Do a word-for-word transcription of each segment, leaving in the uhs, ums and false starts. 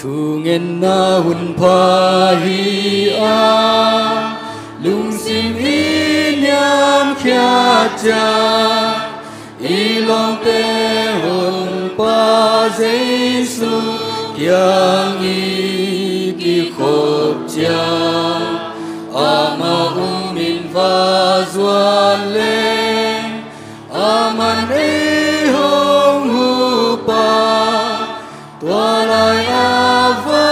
Thungetna hun pha hi a, lungsim i niamkhiat ciang, i lawmte Honpa Jesu kiang i kikhop ciang, amah hong min va zuan leng, aman ei hong huh pah. Tua lai-a va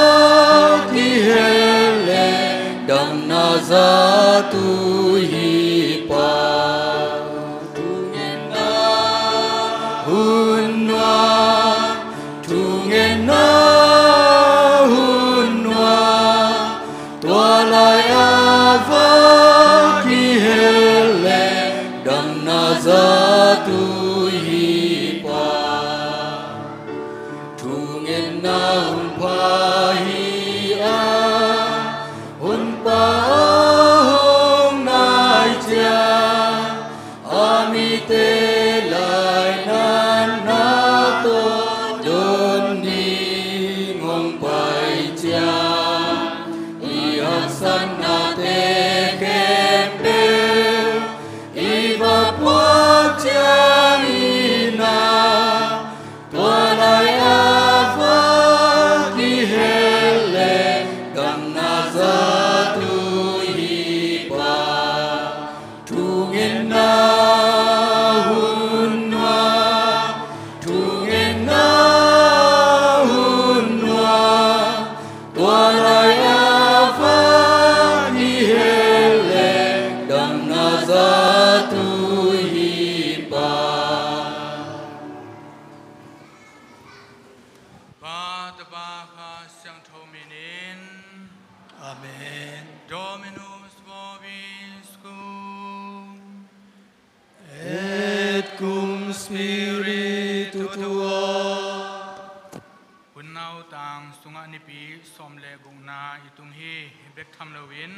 kihel leh, damna zatu hi pah. Thungetna hun nuam, thungetna hun nuam, tua lai-a va kihel leh, damna zatu hi pah. Thungetna hun pha hi a, Honpa a hong nai ciang, a mite lai natna tawh dawn ding hong pai ciang, i haksatnate khempeuh i va puak ciang hi na, tua lai-a va kihel leh, damna zatu hi pah. Thungetna hun nuam, thungetna hun nuam, tua lai-a va kihel leh, damna zatu hi pah. Pa, Tapa, Kha Siangtho minin. Amen. Dominus vobiscum. Et cum spiritu tuo. Hun nautang sungah Nipi sawm le gukna i tung hi. Bek tham loin,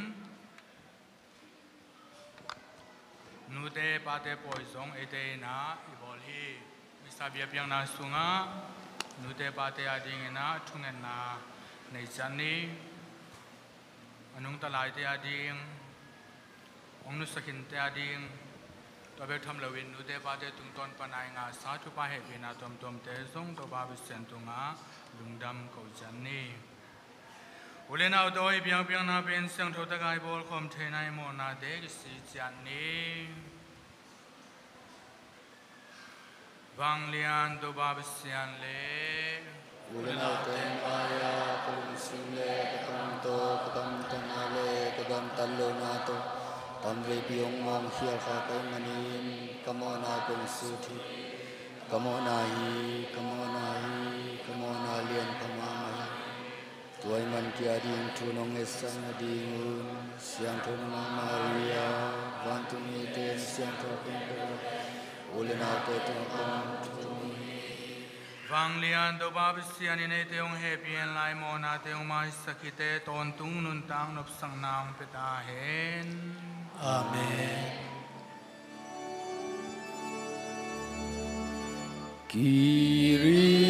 nute pate pawi zong eite in ah i bawl hi. Misa biakpiakna sungah nute pate adingin ah thungetna nei ciat ni. A nungta laite ading, hong nusia khinte ading, tua bek tham loin nute pate tungtawn pan a i ngahsa thupha hehpihna tuamtuamte zong Topa Pasian tungah lungdam ko ciat ni. U le naute aw, i biakpiakna pen siangtho takin i bawlkhawm theihna, i mawhnate kisik ciat ni. Vanglian Topa Pasian le. U le naute mai-ah ka lungsim le ka kam tawh, ka gamtatna le ka gamtat lohna tawh, tamveipi hong mawng khial kha ka hih manin, ka mawhna kong sut hi. Ka mawhna hi, ka mawhna hi, ka mawhna lian pha mahmah hi. Tua ahih manin kei ading thu nong ngetsak nadingun, siangtho nungak Maria, vantung mite siangtho khempeuh, u le naute tungah kong thum hi. Vanglian Topa Pasian in eite hong hehpih hen la, i mawhnate hong maisak hi teh, tawntung nuntak nopsakna hong pia ta hen. Amen. Kyrie.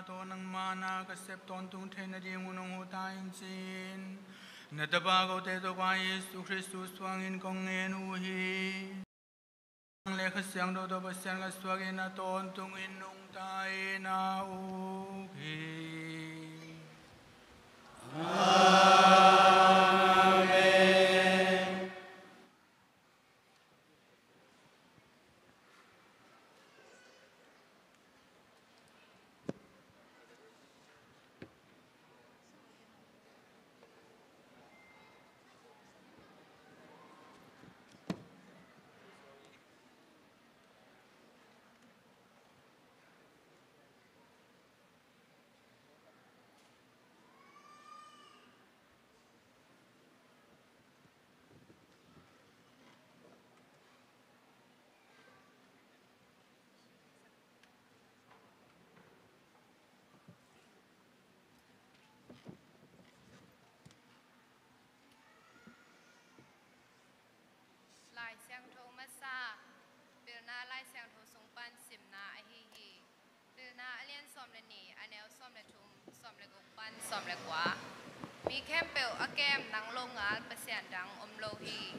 tawh nangmah na ka sep tawntung theih nadingun hong hu ta in ci-in na Tapa kote tawh ka Jesu Khristu suangin kong ngen uh hi. Nang le Kha Siangtho tawh Pasian ka suakin a tawntungin nungta in a uk hi. Amen. Lai Siangtho masa, Pilna Lai Siangtho sung pan simna ahi hi. Pilna a lian sawm le nih, a neu sawm le thum, sawm le guk pan sawm le kua. Mi khempeuh a kem nang lo ngal pasian dang om lo hi.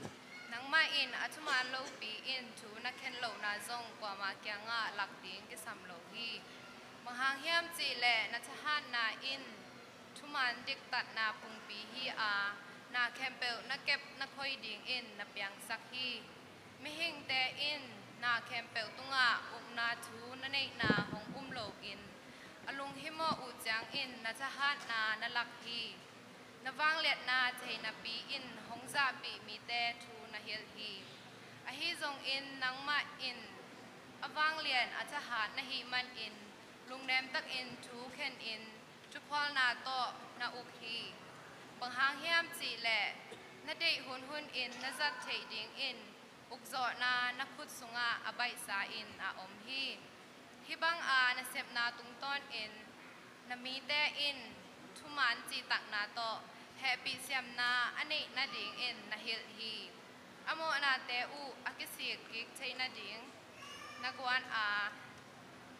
Nangmah in a thuman lopi in thu na khen lohna zong kuama kiangah lak ding kisam lo hi. Bang hang hiam cih leh na thahatna in thuman diktatna pumpi hi a, na khempeuh na kep na khoi dingin na piangsak hi. Mihingte in na khempeuh tungah ukna thu na neihna hong um loin, a lunghimawh uh ciangin na thahatna na lak hi. Na vangliatna thei napi in hong zahpih mite thu na hilh hi. Ahi zongin nangmah in a vanglian a thahat na hih manin lungnem takin thu khenin thuphualna tawh na uk hi. Bang hang hiam cih leh na deih hunhun in na zat theih dingin ukzawhna na khut sungah a baihsa in a om hi. Hih banga na sepna tungtawnin na mite in thuman cihtakna tawh hehpih siamna a neih nadingin na hilh hi. A mawhnate uh a kisik kik thei nading na guan a,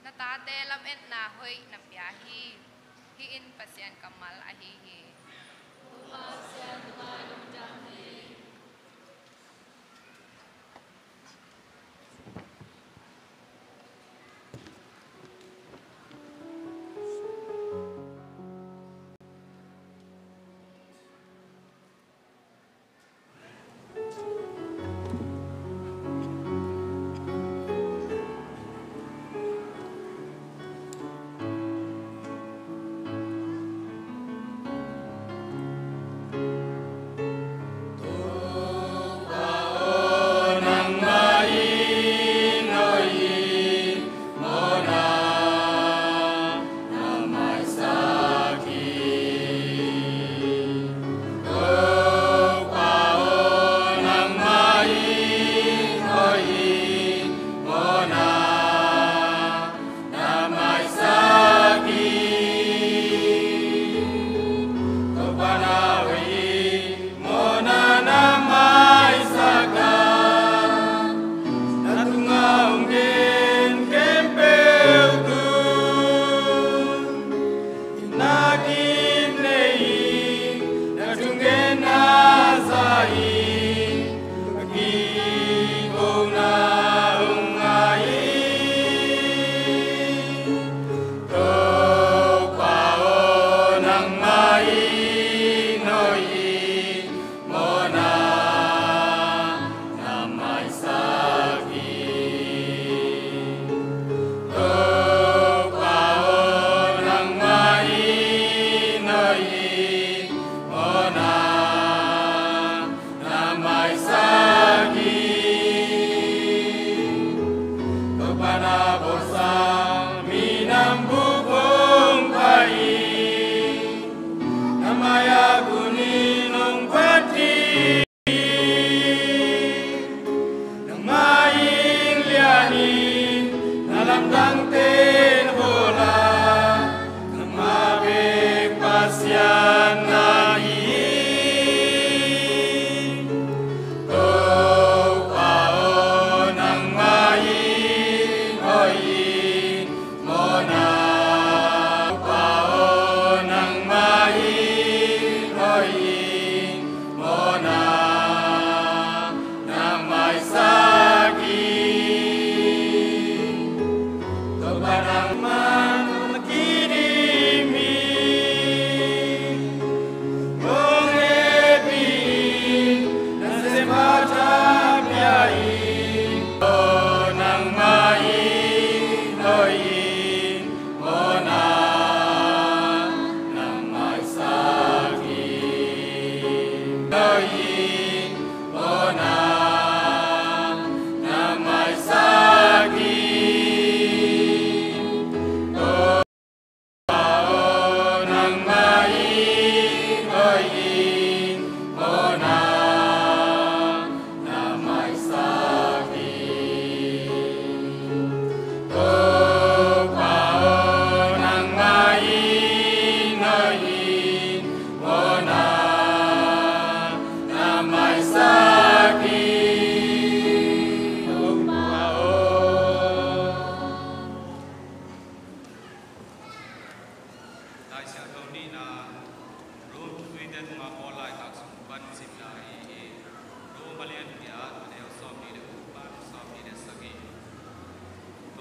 na tate lametna hoih na pia hi. Hih in Pasian kammal ahi hi.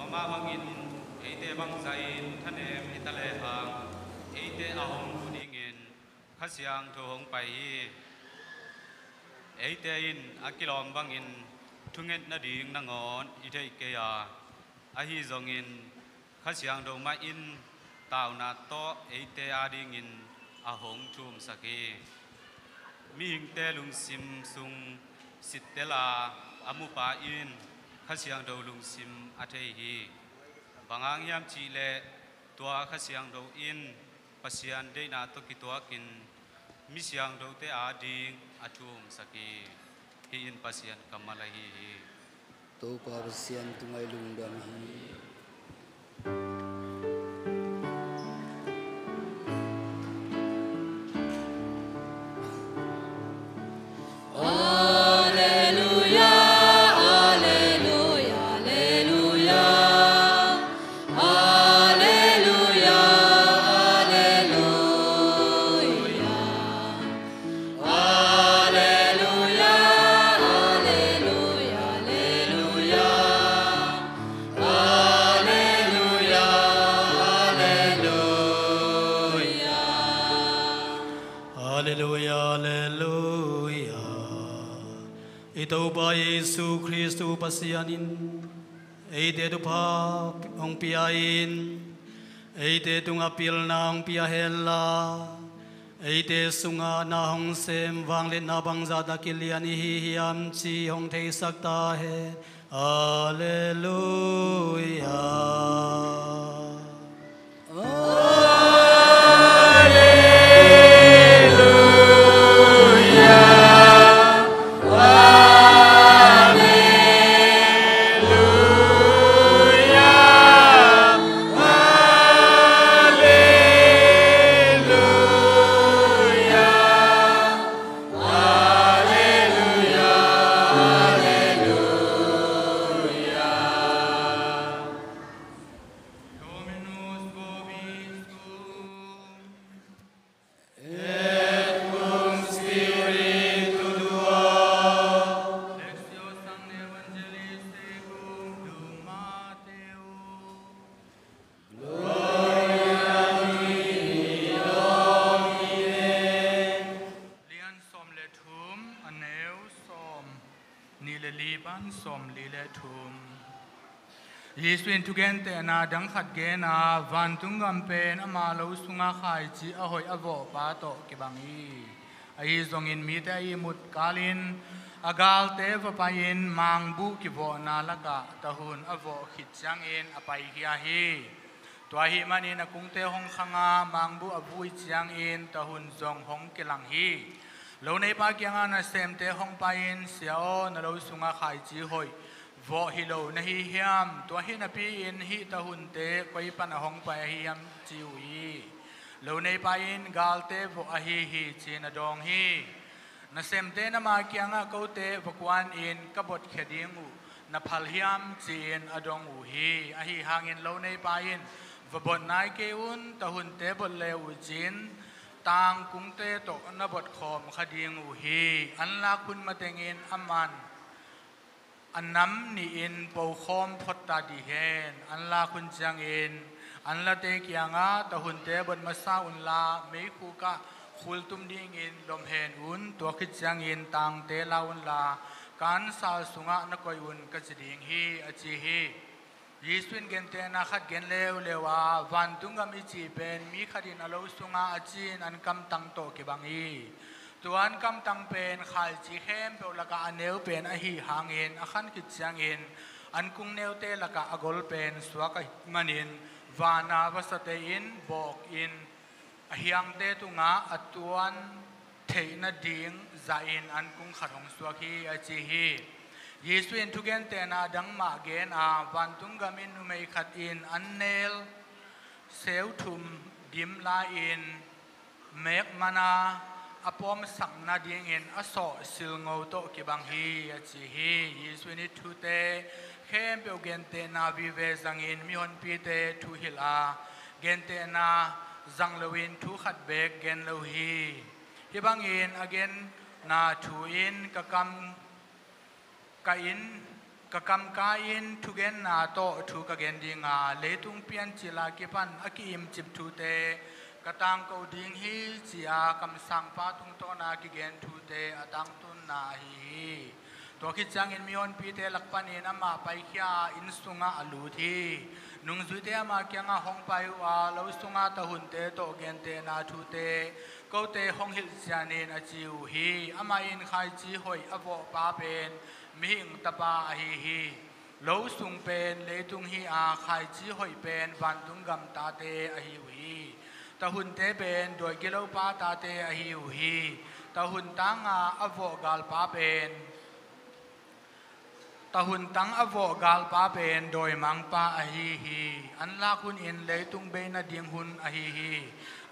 Mah bangin eite bangzahin thanem i ta lehang, eite a hong hu dingin Kha Siangtho hong pai hi. Eite in a kilawm bangin thunget nading nangawn i theih kei a, ahi zongin Kha Siangtho mah in tauna tawh eite adingin a hong thumsak hi. Mihingte lungsim sung sittel a a mupa in Kha Siangtho lungsim a thei hi. Bang hang hiam cihleh tua Kha Siangtho in Pasian deihna tawh kituakin mi siangthote ading a thumsak hi. Hih in Pasian kammal ahi hi. Topa Pasian tungah i lungdam hi. Alleluia, alleluia, alleluia. Alleluia, alleluia. Alleluia, alleluia, alleluia. Alleluia, alleluia. Alleluia, alleluia. I Topa Jesu Khristu Pasian in eite thupha hong pia in, eite tungah pilna hong pia henla, eite sungah na hong sem vangliatna bangzah tak kilian i hi hiam cih hong theisak ta hen. Alleluia. Dominus vobiscum. Et cum spiritu tuo. Lectio Sancti Evangelii secundum Matthäus. Gloria tibi, Domine. Lian sawm le thum, a neu sawm nih le li pan sawm li le thum. Jesu in thugentehna dang khat gen a, vantung gam pen ama lo sungah khaici a hoih a vawhpa tawh kibang hi. Ahi zongin mite a ihmut kalin a galte va pai-in mangbuh kivawhna lakah tahun a vawh khit ciangin a paikhia hi. Tua ahih manin a kungte hong khang a, mangbuh a vui ciangin tahun zong hong kilang hi. Loneipa kiangah nasemte hong pai-in, "Sia aw, na lo sungah khaici hoih vawh hi lo na hi hiam? Tua hi napi-in hih tahunte koi pan a hong pai ahi hiam?" ci uh hi. Loneipa in, "Galte vawh ahi hi," ci-in a dawng hi. Nasemte in ama kiangah, "Kote va kuanin ka botkhia ding uh na phal hiam?" ci-in a dong uh hi. Ahi hangin loneipa in, "Va bot nai kei un, tahunte bot le uh cin, tangkungte tawh na botkhawm kha ding uh hi. An lak hun matengin a man a nam nihin pokhawm phot ta dih hen. An lak hun ciangin an late kiangah, 'Tahunte bot masa unla, meikhuk ah khultum dingin lom hen un. Tua khit ciangin tangte la unla, kansal sungah na koih un ka ci ding hi,' a ci hi." Jesu in gentehna khat gen leuleu a, vantung gam i cih pen mi khat in a lo sungah a ci-in an kamtang tawh kibang hi. Tua an kamtang pen khaici khempeuh lakah a neu pen ahi hangin, a khan khit ciangin an kung neute lakah a gol pen suak ahih manin, vana vasate in bawkin, a hiangte tungah a tuan theih nading zahin an kung khat hong suak hi, a ci hi. Jesu in thugentehna dang mah gen a, vantung gam in numei khat in an nel seuthum dim lai-in, mek man a, a pawmsak nadingin a sawh silngo tawh kibang hi, a ci hi. Jesu in hih thute khempeuh gentehna vive zangin mihonpite thuhilh a, gentehna zang loin thu khat beek gen lo hi. Hih bangin a genna thu in ka kam, ka inn Ka kamkai-in thugenna tawh thu ka gen dinga, leitung piancil a kipan a ki-imcip thute ka tangko ding hi, ci-a kamsangpa tungtawna kigen thute a tangtunna ahi hi. Tua khit ciangin mihonpite lak panin amah paikhia-a inn sungah a lut hi. Nungzuite ama kiangah hong pai uh a, lo sunga tahunte tawh gentehna thute kote hong hilh cianin a ci uh hi. Amah in khaici hoih a vawhpa pen mihing tapa ahi hi. Lo sung pen leitung hi a, khaici hoih pen vantung gam tate ahi uh hi. Tahunte pen dawi gilopa tate ahi uh hi. Tahun tanga a vawh galpa pen, tahun tang a vawh galpa pen dawimangpa ahi hi. An lak hunin leitung bei nading hun ahi hi.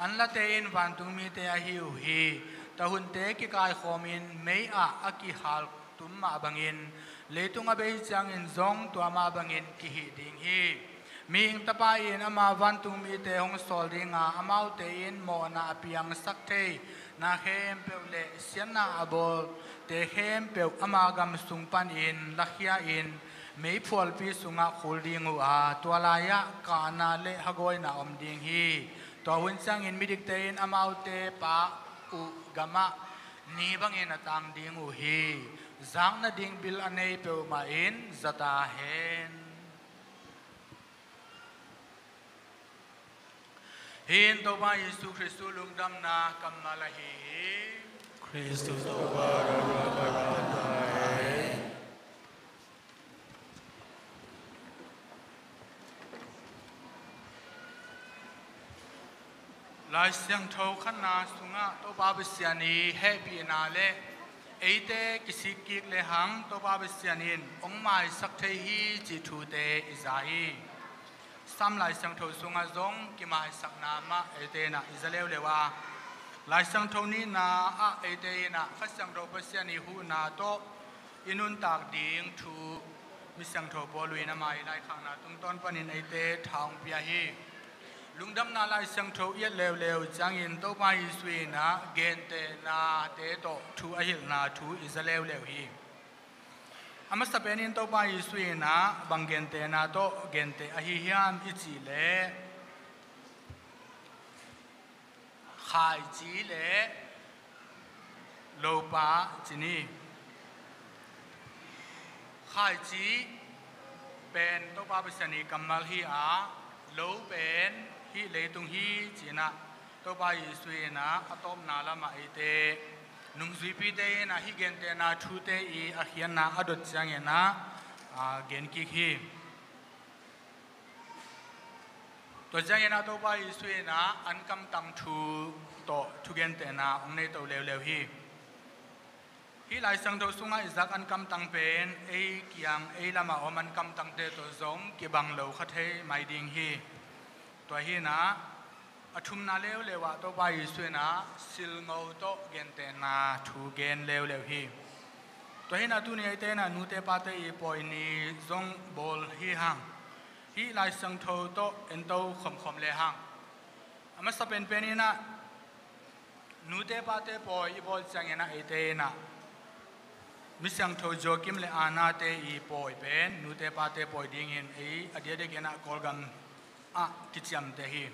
An late in vantung mite ahi uh hi. Tahunte kikaikhawmin mei ah a kihal tum mah bangin, leitung a bei ciangin zong tua mah bangin kihih ding hi. Mihing Tapa in ama vantung mite hong sawl dinga, amaute in mawhna a piangsak thei na khempeuh le siatna a bawlte khempeuh ama gam sung panin lakhia-in meiphualpi sungah khul ding uh a, tua lai-ah kahna le hagawina om ding hi. Tua hun ciangin midikte in amaute pa uh gamah ni bangin a tang ding uh hi. Zak nading bil a nei peuhmah in za ta hen. Hih in Topa Jesu Khrist lungdamna kammal ahi hi. Khrist Topa lungdamna kammal ahi hi. Lai Siangtho khatna sungah Topa Pasian i hehpihna le eite kisik kik lehang Topa Pasian in hong maisak thei hi cih thute i za hi. Sam Lai Siangtho sungah zong kimaisakna mah eite in ah i za leuleu a, Lai Siangtho nihna ah eite in ah Kha Siangtho Pasian i huhna tawh i nuntak ding thu mi siangtho Paul in ama i laikhakna tungtawn panin eite tha hong pia hi. Lungdamna Lai Siangtho i et leuleu ciangin Topa Jesu in ah gentehnate tawh thu a hilhna thu i za leuleu hi. A masa penin Topa Jesu in ah bang gentehna tawh genteh ahi hiam i cih leh, khaici le lopa ci ni. Khaici pen Topa Pasian i kammal hi a, lo pen hih leitung hi ci-in ah Topa Jesu in ah a tawpna lamah eite nungzuipite in ah hih gentehna thute i a khiatna a dot ciangin ah, a, gen kik hi. Tua ciangin ah Topa Jesu in ah an kamtang thu tawh thugentehna hong nei to leuleu hi. Hih Lai Siangtho sungah i zak an kamtang pen ei kiang ei lamah om an kamtangte tawh zong kibang lo kha thei mai ding hi. Tua hi-in ah a thumna leuleu ah Topa Jesu in ah silngo tawh gentehna thu gen leuleu hi. Tua hi-in ah tuni eite in ah nute pate i pawi ni zong bawl hi hang. Hih Lai Siangtho tawh ento khomkhom le hang. A masa penpen in ah nute pate pawi i bawl ciangin ah eite in ah mi siangtho Joachim le Anna-te i pawi pen nute pate pawi dingin ei a diakdiakin ah Kawlgam ah kiciamteh hi.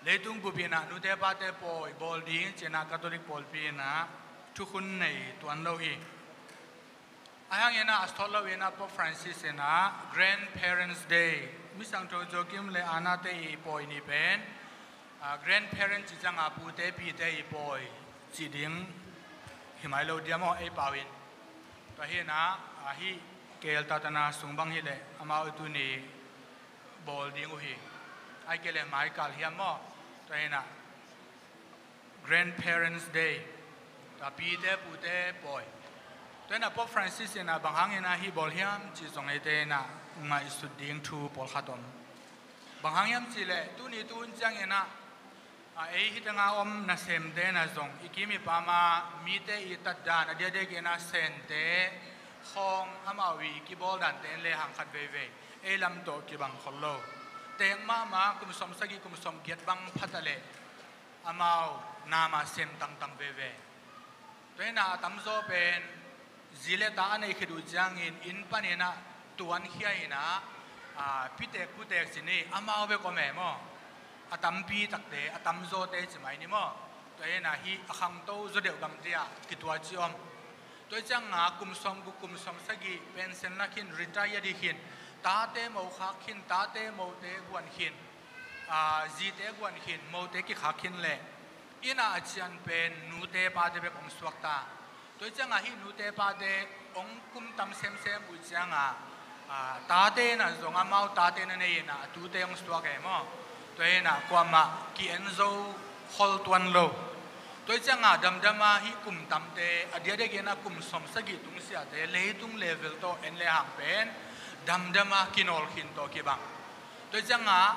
Leitung bup in ah nute pate pawi bawl ding ci-in ah Catholic pawlpi in ah thukhun nei tuan lo hi. Ahi hangin ah a sawt loin ah Pope Francis in ah Grandparents' Day, mi siangtho Joachim le Anna-te i pawi ni pen, a, grandparent cih ciangin pute pite i pawi cih ding hi mai lo diam aw ei pau in. Tua hi-in ah, a, hih K L Tatana sung bang hi leh amau tuni bawl ding uh hi. Ahih kei leh mai kal hiam maw? Tua hi-in ah Grandparents' Day, tua pite pute pawi. Tua hi-in ah Pope Francis in ah bang hangin ah hih bawl hiam cih zong eite in ah ngaihsut ding thu pawlkhat om. Bang hang hiam cih leh tuni tu hun ciangin ah, a, ei hih tengah om nasemte in ah zong i kim i pam a mite i tatdan a diakdiakin ah sente khawng amau i kibawl dante in lehang khat veivei ei lam tawh kibang khol lo. Teek mahmah kum sawmsagih kum sawmgiat bang pha ta leh amau nama sem tangtang veve. Tua hi-in ah a tamzaw pen Zi le ta a neih khit uh ciangin inn panin ah tuankhia in ah, aa, pitek putek ci ni, amau bek om e maw. A tampi takte, a tamzawte ci mai ni maw. Tua hi in ah hih a khangto zaw deuh gamte ah kituak ci om. Tua hi ciangin ah kum sawmguk, kum sawmsagih pension la khin, retire ding khin, tate mo khak khin, tate mote guan khin, aa, zite guan khin, mote kikhak khin leh inn ah a cian pen nute pate bek hong suak ta. Tua hi ciangin ah hih nute pate hong kum tam semsem uh ciangin ah, aa, tate in ah zong amau tate na nei in ah a tute hong suak e maw. Tua hi in ah kuamah ki-en zo khol tuan lo. Tua hi ciangin ah damdam a hih kum tamte, a diakdiakin ah kum sawmsagih tungsiahte, leitung level tawh en le hang pen damdam a kinawl khin tawh kibang. Tua hi ciangin ah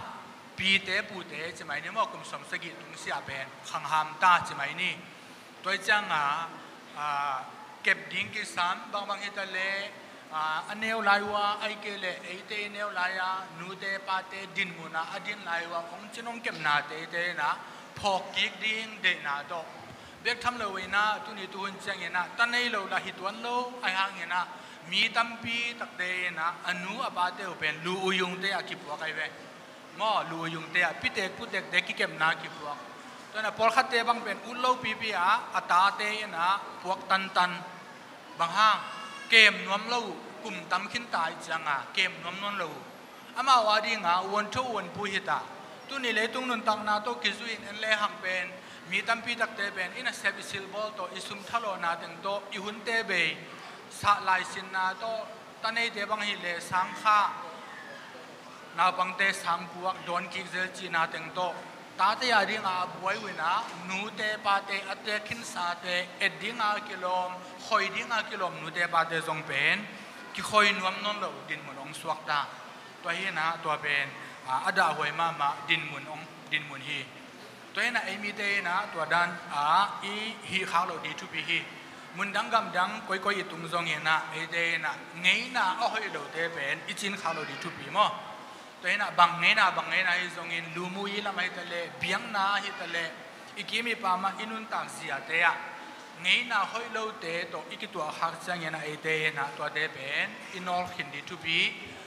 pite pute ci mai ni maw, kum sawmsagih tungsiah pen khang hamta ci mai ni. Tua hi ciangin ah, aa, kep ding kisam bangbang hi ta leh, aa, a neu lai uh a, ahih kei leh eite i neu lai a nute pate dinmun ah a din lai uh a hong cin hong kepnate eite in ah phawk kik ding deihna tawh. Bek tham lo in ah tuni tuhun ciangin ah ta nei lo lah hi tuan lo, ahih hangin ah mi tampi takte in ah a nu a pate uh pen lu uyungte ah kipuak ahi ve. Maw, lu uyungte ah pitek putekte kikepna kipuak. Tua hi in ah pawlkhatte bang pen ut lo pipi ah a tate in ah puak tantan. Bang hang, kem nuam lo uh, kum tam khin ta ahih ciangin ah kem nuam nawn lo uh. Amau a dingin ah uantho uanpui hi ta. Tuni leitung nuntakna tawh kizui in en le hang pen mi tampi takte pen i nasep i silbawl tawh, i sum thalawhna teng tawh, i hunte bei, sa laisinna tawh, ta neite bang hi leh sangkha, naupangte sangpuak, dawn kik zel cihna teng tawh tate a dingin ah a buai uh in ah nute pate, a tek khinsate, et dingin ah kilawm, khoi dingin ah kilawm nute pate zong pen kikhoi nuam nawn lo dinmun hong suak ta. Tua hi in ah tua pen, aa, a dahhuai mahmah dinmun hong, dinmun hi. Tua hi in ah ei mite in ah tua dan a i hih khak loh ding thupi hi. Mundang gamdang koikoi i tung zongin ah eite in ah ngeina a hoih lote pen i cin khak loh ding thupi maw. Tua hi in ah bang ngeina, bang ngeina hi zongin, lu mu i lam ahi ta leh, biakna ahi ta leh, i kim i pam ah i nuntak ziate ah ngeina hoih lote tawh i kituak khak ciangin ah eite in ah tuate pen i nawl khin ding thupi.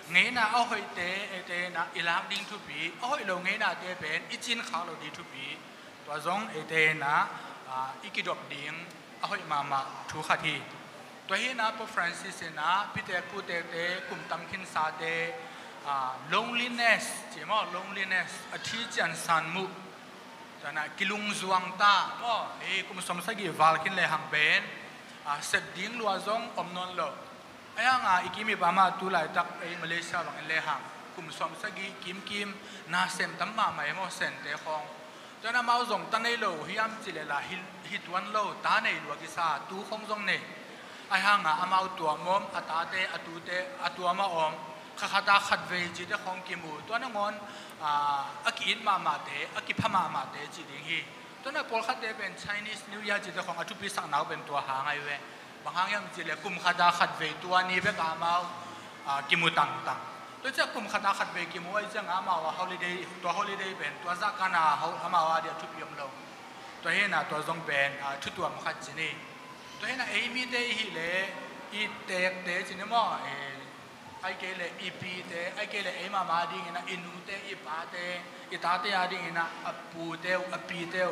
Ngeina a hoihte eite in ah i lak ding thupi, a hoih lo ngeinate pen i cin khak loh ding thupi. Tua zong eite in ah, aa, i kidop ding a hoih mahmah thu khat hi. Tua hi in ah Pope Francis in ah pitek putekte, kum tam khinsate, aa, loneliness ci maw, loneliness, a thician san muh, tua hi in ah kilungzuang ta maw, ei kum sawmsagih val khin le hang pen, aa, sep ding lua zong om nawn lo. Ahih hangin ah i kim i pam ah tu laitak ei Malaysia bang en le hang kum sawmsagih kimkim na sem tam mahmah e maw, Sente khawng. Tua hi in ah amau zong ta nei lo hiam cih leh lah hi, hi tuan lo, ta nei lua kisa, tu khawng zong nei. Ahih hangin ah amau tuam om, a tate, a tute, a tuam a om, kha khat ah khatvei cihte khawng kimu. Tua nangawn, aa, a ki-it mahmahte, a kipha mahmahte cih ding hi. Tua hi in ah pawlkhatte pen Chinese New Year cihte khawng a thupisakna uh pen tua hang ahi ve. Bang hang hiam cih leh kum khat ah khatvei, tua ni bek ah amau, aa, kimu tangtang. Tua ciang kum khat ah khatvei kimu ahih ciangin amau a holiday, tua holiday pen tua zah kan a ho-, amau a ding a thupi om lo. Tua hi in ah tua zong pen, aa, thu tuam khat ci ni. Tua hi in ah ei mite i hih leh i tekte ci ni maw, eh, ahih kei leh i pite, ahih kei leh ei mahmah a dingin ah i nute, i pate, i tate a dingin ah a pute uh, a pite uh,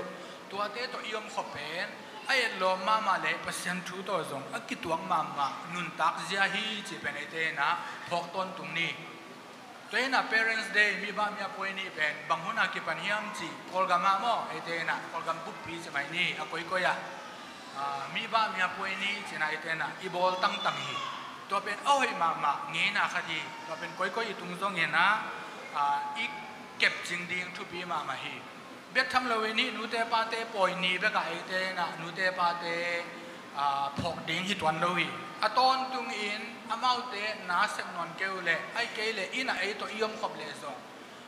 tuate tawh i omkhop pen a etlawm mahmah leh Pasian thu tawh zong a kituak mahmah nuntak zia hi cih pen eite in ah phawk tawntung ni. Tua hi in ah Parents' Day, mi bah mi a puai ni pen bang hun a kipan hiam cih, Kawlgam ah maw, eite in ah Kawlgam buppi ci mai ni, a koikoi ah, aa, mi bah mi a puai ni ci-in ah eite in ah i bawl tangtang hi. Tua pen a hoih mahmah ngeina khat hi. Tua pen koikoi i tung zongin ah, aa, i kepcing ding thupi mahmah hi. Bek tham loin hih nute pate pawi ni bek ah eite in ah nute pate, aa, phawk ding hi tuan lo hi. A tawntungin amaute na sep nawn kei uh leh, ahih kei leh inn ah ei tawh i omkhop leh zong,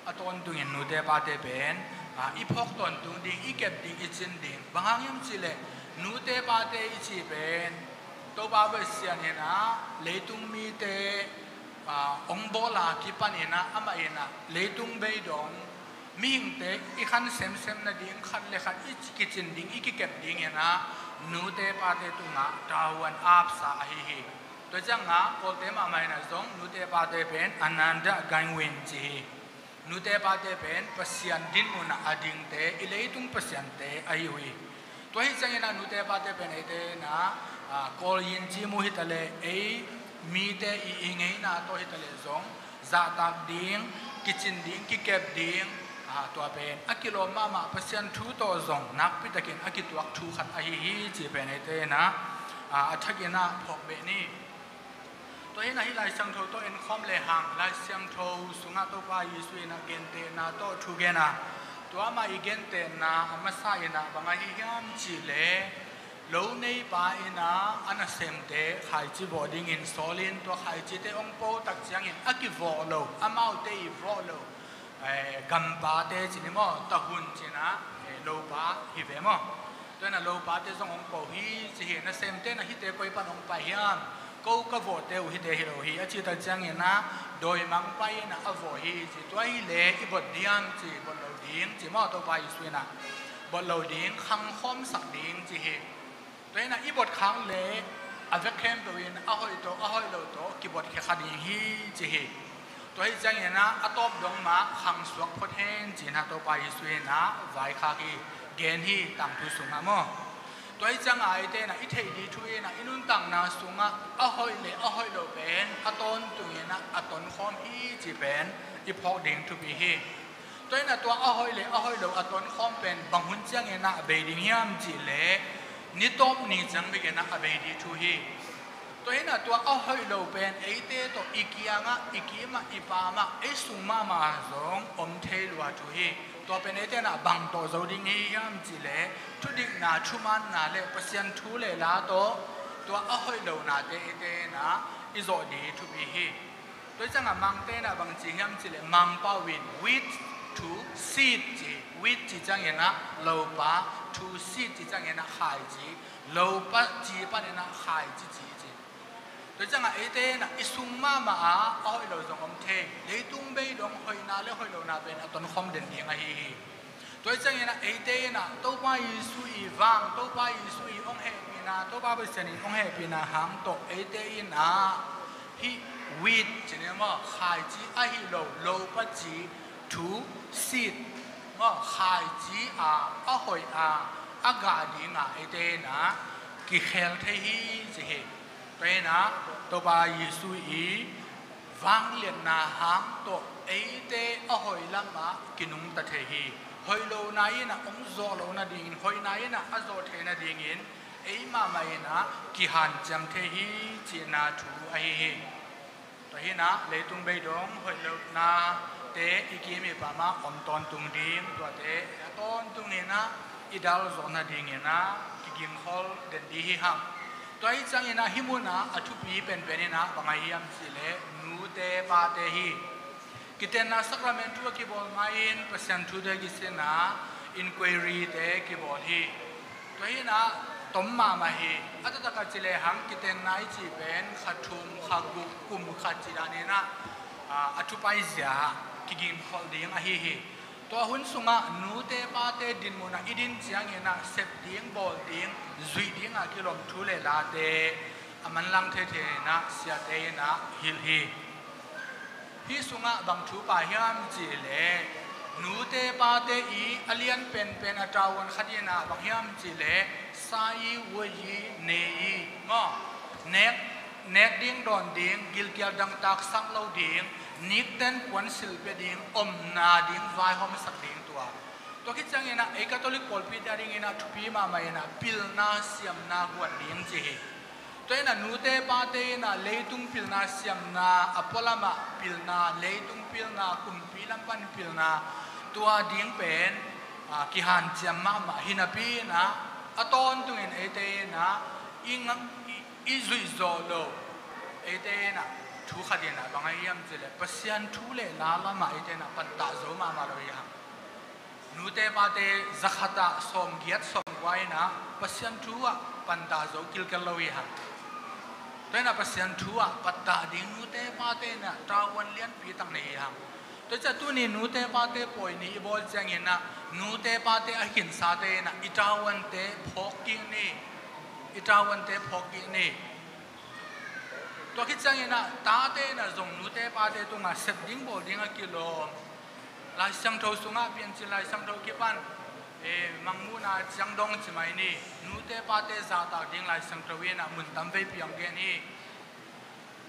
a tawntungin nute pate pen, aa, i phawk tawntung ding, i kep ding, i cin ding. Bang hang hiam cih leh nute pate i cih pen Topa Pasian in ah leitung mite, aa, hong bawl a kipanin ah amah in ah leitung beidong, mihingte i khan semsem nading, khat le khat i kicin ding, i kikep dingin ah nute pate tungah tavuan apsa ahi hi. Tua ciangah Kawlte mahmah inah zong nute pate pen Ananda Gainwin ci hi. Nute pate pen Pasian dinmun ah a dingte, i leitung pasiante ahi uh hi. Tua hi ciangin ah nute pate pen eite inah, ah, Kawl yin ci mu hi taleh, ei mite i, i ngeina tawh hi taleh zong zahtak ding, kicin ding, kikep ding, ah, tua pen a kilawm mahmah Pasian thu tawh zong nakpitakin a kituak thu khat ahi hi ci pen eite inah, ah, a thakin ah phawk beh ni. Tua hi inah hih Lai Siangtho tawh enkhawm lehang, Lai Siangtho sungah Topa Jesu inah gentehna tawh thu gen a, tua amah i gentehna a masa inah bang ahi hiam cihleh, lo neipa inah a nasemte khaici vawh dingin sawlin, tua khaicite hong po tak ciangin a kivawh lo, amaute i vawh lo, eh, gampate ci ni maw, tahun ci inah, eh, lopa hi ve maw? Tua inah lopate zong hong po hi ci hi. Nasemte inah hihte koi pan hong pai hiam? Ko ka vawhte uh hihte hi lo hi a cih tak ciangin ah dawimangpa inah a vawh hi ci. Tua hileh i bot diam ci, bot lo ding ci maw, Topa Jesu inah. Bot lo ding, khang khawmsak ding ci hi. Tua inah i bot khak leh a vek khempeuh in a hoih tawh a hoih lo tawh kibot khia kha ding hi ci hi. Tua hi ciangin ah a tawp dong mah khang suak phot hen ci inah Topa Jesu inah vaikhak hi, gen hi, tangthu sungah maw? Tua hi ciangah eite inah i theih ding thu inah i nuntakna sungah a hoih le a hoih lo pen a tawntung inah a tonkhawm hi ci pen i phawk ding thupi hi. Tua inah tua a hoih le a hoih lo a tonkhawm pen bang hun ciangin ah a bei ding hiam cihleh, ni tawp ni ciang bek inah a bei ding thu hi. Tua inah tua a hoih lo pen eite tawh i kiangah, i kimah, i pamah, ei sung mahmah zong om thei lua thu hi. Tua pen eite inah bang tawh zo ding hi hiam cihleh, thudikna, thumaanna le Pasian thu le la tawh tua a hoih lonate eite inah i zawh ding thupi hi. Tua ciangah Mangte inah bang ci hiam cihleh, Mangpau in wheat to seed ci, wheat ci ciangin ah lopa, to seed ci ciangin ah khaici, lopa ci panin ah khaici ci ci. Tua ciangah eite inah i sung mahmah ah a hoih lo zong om thei, leitung bei dong hoihna le hoih lona pen a tonkhawm den ding ahi hi. Tua hi ciangin ah eite inah Topa Jesu i vang, Topa Jesu i hong hehpihna, Topa Pasian in hong hehpihna hang tawh eite inah hih wheat ci ni maw, khaici ahi lo, lopa ci, to seed maw, khaici a, a hoih a, a gah ding a eite inah kikhel thei hi ci hi. Tua inah Topa Jesu i vangliatna hang tawh eite a hoih lamah kinungta thei hi. Hoih lona inah hong zawh loh nadingin, hoihna inah a zawh theih nadingin ei mahmah inah kihanciam thei hi cihna thu ahi hi. Tua hi inah leitung bei dong hoih lonate i kim i pamah om tawntung ding, tuate a tawntung inah i dal zawh nadingin ah kigingkhol den ding hi hang. Tua hi ciangin ah hih munah a thupi penpen inah bang ahi hiam cihleh, nute pate hi. Kitenna sacrament thu a kibawl ma-in Pasian thute kisinna inquiry te kibawl hi. Tua hi inah tom mahmah hi. A taktak a ci lehang kitenna i cih pen kha thum, kha guk, kum khat cih dan inah, ah, a thupai zia kigingkhol ding ahi hi. Tua hun sungah nute pate dinmun ah i din ciangin ah sep ding, bawl ding, zuih ding a kilawm thu le late a manlang thei thei inah siate inah hilh hi. Hih sungah bang thu pai hiam cihleh, nute pate i a lian penpen a tavuan khat inah bang hiam cihleh, sa i, vua i, ne i maw, nek, nek ding, dawn ding, gilkial dangtak sak lo ding, nikten puansilh pia ding, omna ding, vaihawmsak ding, tua. Tua khit ciangin ah ei Catholic pawlpite a dingin ah thupi mahmah inah pilna siamna guan ding ci hi. Tua inah nute pate inah leitung pilna siamna, a pualamah pilna, leitung pilna, kumpi lam pan pilna, tua ding pen, ah, kihanciam mahmah hi napi inah a tawntungin eite inah i ngak, i, i zuih zawh loh, eite inah thu khat inah bang ahi hiam cihleh, Pasian thu le la lamah eite inah pantah zo mahmah lo hi hang. Nute pate zakhat ah sawmgiat sawmkua inah Pasian thu ah pantah zo kilkel lo hi hang. Tua inah Pasian thu ah pantah ding nute pate inah tavuan lianpi tak nei hi hang. Tua ciah tuni nute pate pawi ni i bawl ciangin ah nute pate a khinsate inah i tavuante phawk kik ni. I tavuante phawk kik ni. Tua khit ciangin ah tate in ah zong nute pate tungah sep ding bawl ding a kilawm. Lai Siangtho sungah, Piancil Lai Siangtho kipan, eh, Mangmuhna ciang dong ci mai ni. Nute pate zahtak ding Lai Siangtho in ah mun tam veipi hong gen hi.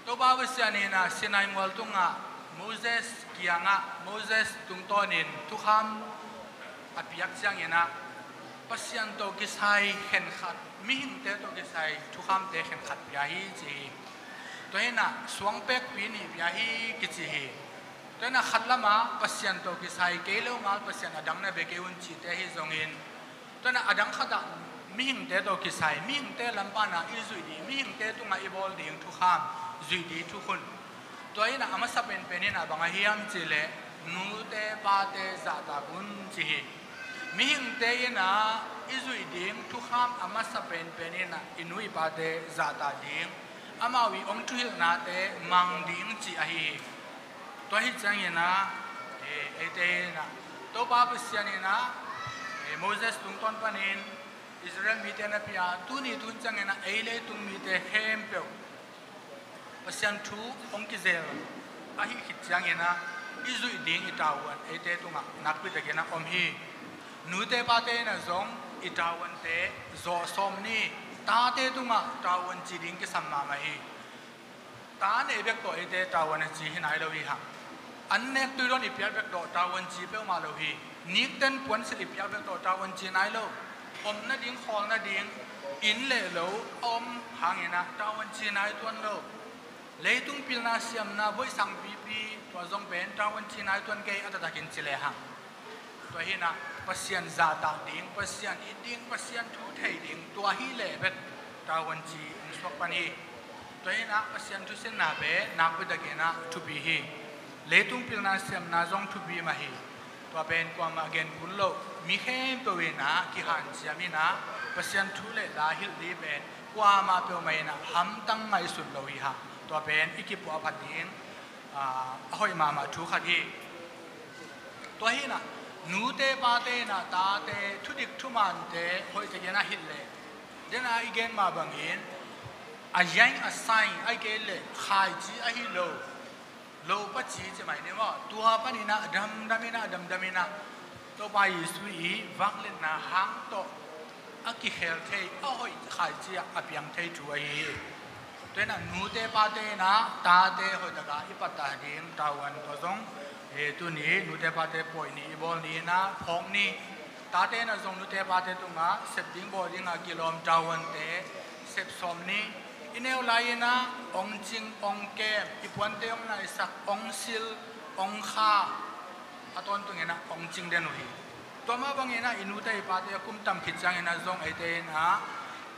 Topa Pasian in ah Sinai mual tungah Moses kiangah, Moses tungtawnin thukham a piak ciangin ah Pasian tawh kisai khenkhat, mihingte tawh kisai thukhamte khenkhat pia hi ci hi. Tua in ah suangpekpi nih pia hi kici hi. Tua in ah khat lamah Pasian tawh kisai kei lo ngal pasian a dang na bia kei un cihte hi zongin, tua in ah a dang khatah mihingte tawh kisai, mihingte lam pan ah i zuih ding, mihingte tungah i bawl ding thukham, zuih ding thukhun. Tua in ah a masa penpen in ah bang a hiam cih leh nute pate zahtak un ci hi. Mihingte in ah i zuih ding thukham a masa penpen in ah i nu i pate zahtak ding, amau i hong thuhilhnate mang ding cih ahi hi. Tua hi ciangin ah, eh, eite in ah Topa Pasian in ah, eh, Moses tungtawn panin Israel mite na pia, tuni tun ciangin ah ei leitung mite khempeuh Pasian thu hong kizel ahi khit ciangin ah i zuih ding i tavuan eite tungah nakpi takin ah om hi. Nute pate in ah zong i tavuante zawh sawm ni, tate tungah tavuan ci ding kisam mahmah hi. Ta nei bek tawh eite tavuan a ci hi nai lo hi hang. An nek tui dawn i pial bek tawh tavuan ci peuhmah lo hi. Nikten puansilh i pial bek tawh tavuan ci nai lo. Om nading, khawl nading, inn le lo a om hangin ah tavuan ci nai tuan lo. Leitung pilna siamna, voisang pipi, tua zong pen tavuan ci nai tuan kei a taktakin ci lehang. Tua hi in ah Pasian zahtak ding, Pasian it ding, Pasian thu thei ding, tua hi leh bek tavuan ci hong suak pan hi. Tua hi in ah Pasian thusinna pen nakpi takin ah thupi hi. Leitung pilna siamna zong thupi mah hi. Tua pen kuamah gen kul loh, mi khempeuh in ah kihanciam in ah Pasian thu le la hilh ding pen kuamah peuhmah in ah hamtang ngaihsun lo hi hang. Tua pen i kipuah phat ding, ah, a hoih mahmah thu khat hi. Tua hi in ah nute pate in ah tate thudik thumante hoih takin ah hilh leh, den a i gen mah bangin a yaing a saing, ahih kei leh khaici ahi lo, lo paci ci mai ni maw, tua panin ah damdam in ah damdam in ah Topa Jesu i vangliatna hang tawh a kikhel thei, a hoih khaici ah a piang thei thu ahi hi. Tua in ah nute pate in ah tate hoih takin i pattah ding tavuan tua zong, eh, tuni nute pate pawi ni, i bawl ni in ah phawk ni. Tate in ah zong nute pate tungah sep ding bawl ding a kilawm tavuante sep sawm ni. I neu lai in ah hong cing, hong kem, i puante hong naisak, hong sil, hong kha, a tawntung in ah hong cing den uh hi. Tua mah bangin ah i nute i pate a kum tam khit ciangin ah zong eite in ah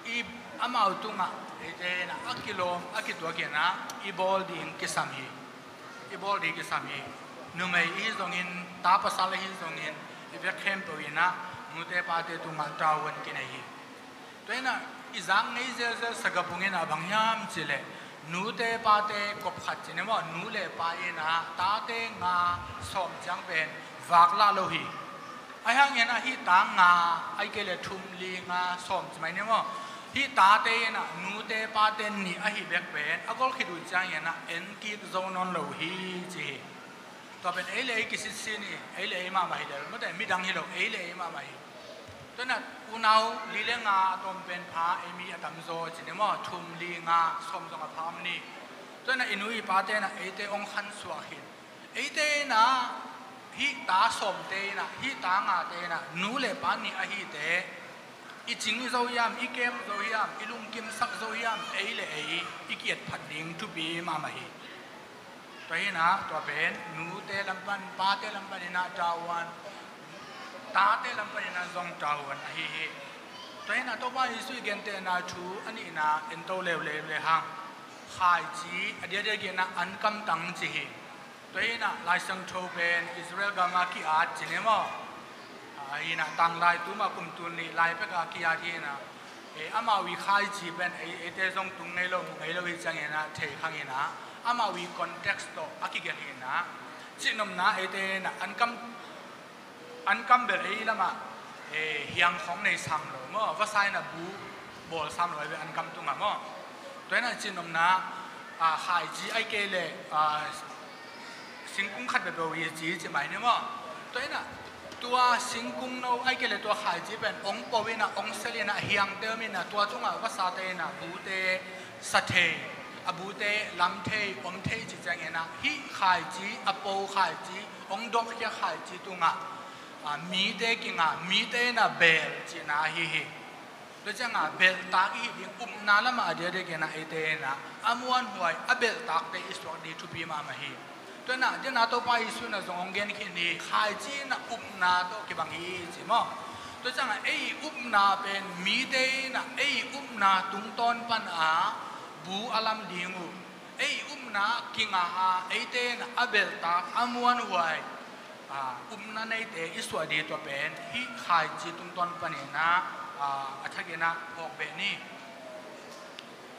i, amau tungah eite in ah a kilawm, a kituak in ah i bawl ding kisam hi. I bawl ding kisam hi. Numei i hi zongin, ta pasal i hi zongin, i vek khempeuh in ah nute pate tungah tavuan kinei hi. Tua in ah i zak ngei zelzel Sagabuang in ah bang hiam cih leh, nute pate kop khat ci ni maw, nu le pa in ah tate nga sawm ciang pen vak lah lo hi. Ahi hangin ah hih ta nga, ahih kei leh thum, li, nga, sawm ci mai ni maw, hih tate in ah nute pate nih ahi bek pen a gol khit uh ciangin ah en kik zo nawn lo hi ci hi. Tua pen ei le ei kisitsi ni, ei le ei mahmah hi lel, mate midang hi lo, ei le ei mahmah hi. Tua in ah unau li le nga a tawm pen pha, ei mi a tamzaw ci ni maw, thum, li, nga, sawm zong a pha om ni. Tua in ah i nu i pate in ah eite hong khansuah khin. Eite in ah hih ta sawmte in ah, hih ta ngate in ah nu le pa nih ahite i cing zo hiam, i kem zo hiam, i lungkimsak zo hiam, ei le ei i ki-et phat ding thupi mahmah hi. Tua hi in ah tua pen nute lam pan, pate lam pan in ah tavuan, tate lam pan in ah zong tavuan ahi hi. Tua hi in ah Topa Jesu i gentehna thu a nihna en to leuleu le hang. Khaici a diakdiak in ah an kamtang ci hi. Tua hi in ah Lai Siangtho pen Israel gam a ki-at ci ni maw? Ah, hi in ah tanglai tuma kum tul nih lai pek a ki-at hi in ah, eh, amau i khaici pen ei, eite zong tung ngei lo, mu ngei lo hi ciangin ah thei khang in ah, amau i context tawh a kigelh hi in ah, cihnopna eite in ah an kam, an kam bel ei lamah, eh, hiang khawng nei sam lo maw? Vasa in ah bu, Bawlsam lo ai ve an kam tungah maw. Tua inah cin omna, a, khaici ai kei leh, a, singkung khat bebeu i ci ci mai ni maw. Tua inah tua singkung no ai kei leh tua khaici pen ong po inah ong sel inah hiangte om inah tua tungah vasate inah bute sa thei, a bute lam thei om thei ci ciang inah hih khaici a po khaici ong dawkkhia khaici tungah, a, mite kinga mite inah bel cihna ahi hi. Tua ciangah belhtak i hih ding upna lamah a diakdiak inah eite inah a muanhuai a belhtakte i suak ding thupi mahmah hi. Tua inah dena Topa Jesu inah zong hong gen khin hi, khaici inah upna tawh kibang hi ci maw. Tua ciangah ei upna pen mite inah ei upna tungtawn pana bu a lam ding uh, ei upna kinga a eite inah a belhtak a muanhuai, a, upna neite i suah ding tua pen hih khaici tungtawn paninah, a, a thakinah phawk beh ni.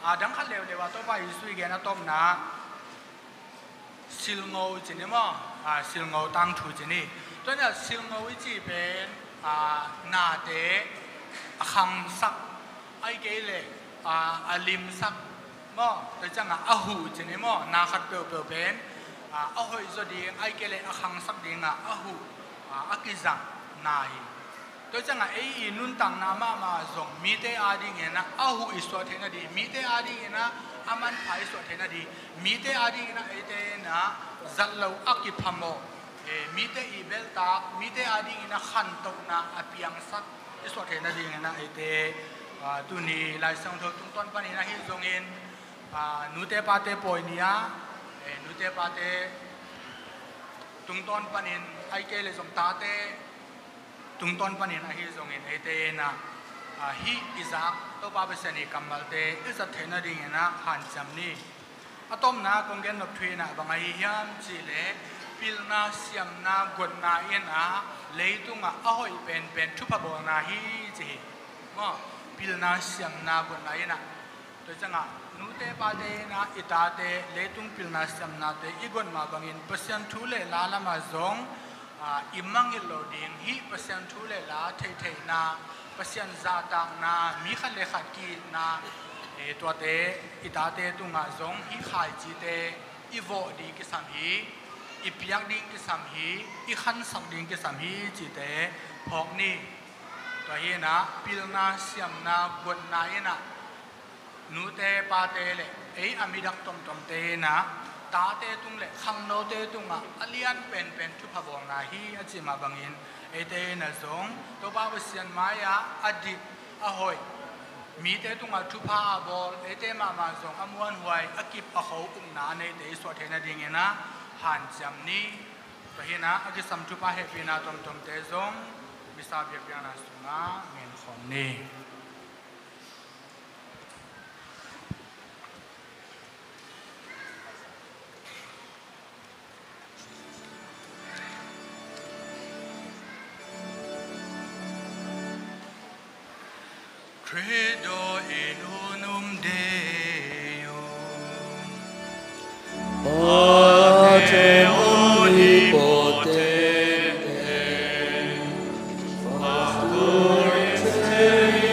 A, dang khat leuleu ah Topa Jesu i gen a tawpna silngo i ci ni maw, a, silngo tangthu ci ni. Tua inah silngo i ci pen, a, nate a khangsak ai kei leh, a, a limsak maw, tua ciangah a huh ci ni maw, na khat peuhpeuh pen, a, a hoih zaw ding ai kei leh a khangsak dingah a huh, a, a kizang na hi. Tua ciangah ei i nuntakna mahmah zong mite adinginah a huh i suah theih nading, mite adinginah a manpha i suah theih nading, mite adinginah eite inah zat lo a kiphamawh, e, mite i belhtak, mite adinginah khantohna a piangsak i suah theih nadinginah eite, a, tuni Lai Siangtho tungtawn panin ahi zongin, a, nute pate pawi ni-a, e, nute pate tungtawn panin ai kei leh zong tate tungtawn panin ahi zongin eite inah, a, hih i zak Topa Pasian i kammalte i zat theih nadinginah hanciam ni. A tawpna kong gen nop thu inah bang ahi hiam cihleh pilna siamna gotna inah leitungah a hoih penpen thupha bawlna hi ci hi. Maw, pilna siamna gotna inah. Tua ciangah nute pate inah i tate leitung pilna siamnate i got mah bangin Pasian thu le la lamah zong, a, i mangngilh loh ding hih Pasian thu le la theihtheihna, Pasian zahtakna, mi khat le khat ki-itna, e, tuate i tate tungah zong hih khaicite i vawh ding kisam hi, i piak ding kisam hi, i khansak ding kisam hi cihte phawk ni. Tua hi inah pilna siamna gotna inah nute pate le ei a midak tomtomte inah tate tung le khangnote tungah a lian penpen thupha bawlna hi a cih mah bangin eite inah zong Topa Pasian mai-ah a dik a hoih, mite tungah thupha a bawl, eite mahmah zong a muanhuai a kip a kho upna a neite i suah theih nadinginah hanciam ni. Tua hi inah a kisam thupha hehpihna tomtomte zong misa biakpiakna sungah ngen khawm ni. Credo in unum Deum. Pater omnipotente, factum et terrae,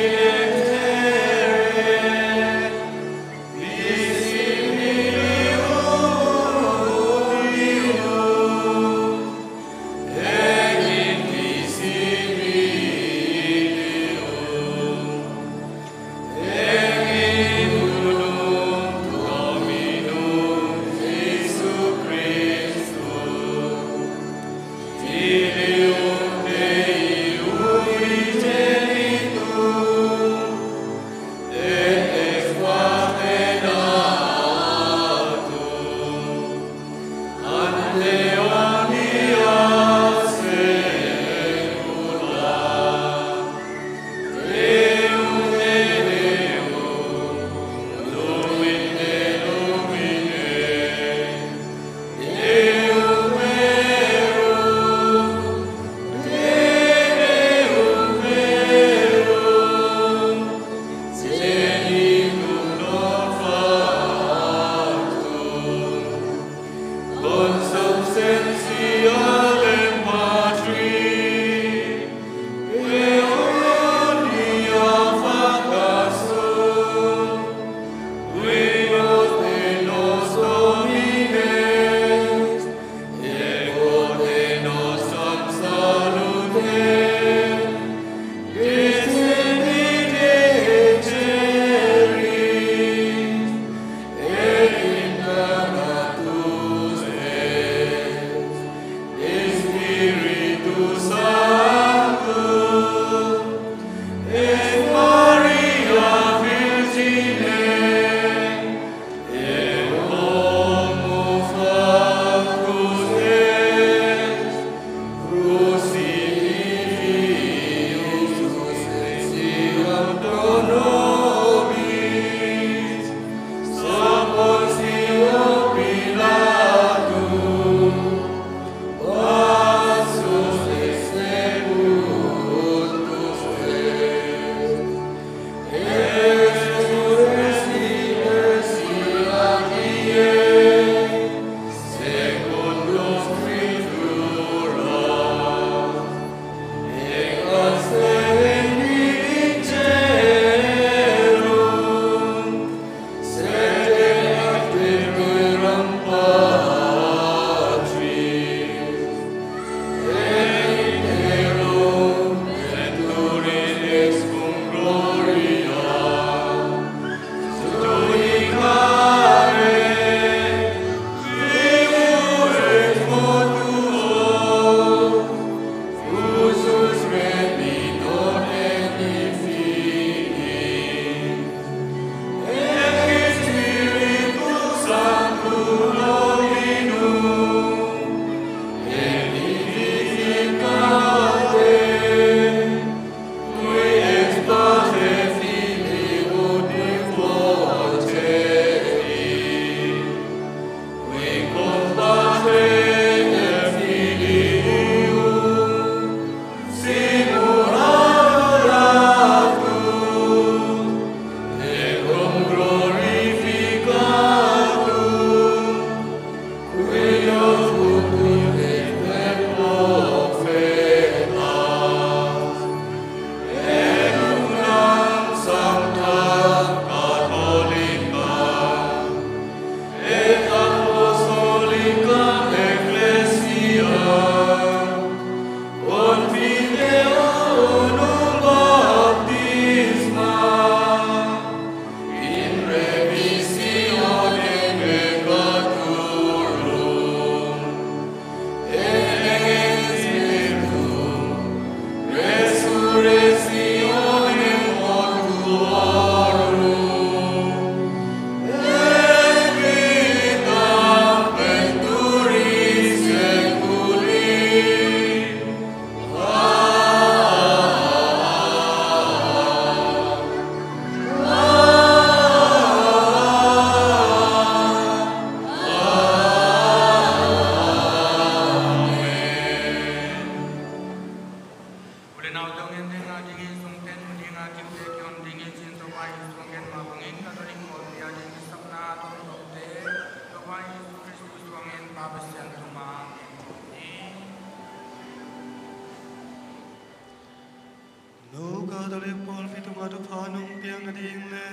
Nu Catholic pawlpi tungah thupha nong piak nading le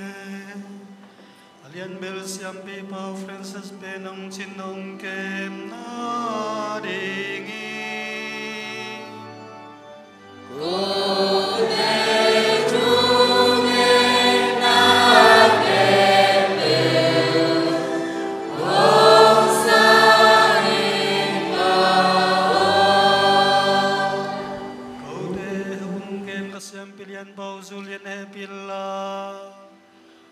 a lianbel siampipa Francis pen hong cin nong kem nadingin. Kote hong kem ka siampi lianpa Julian hehpih inla,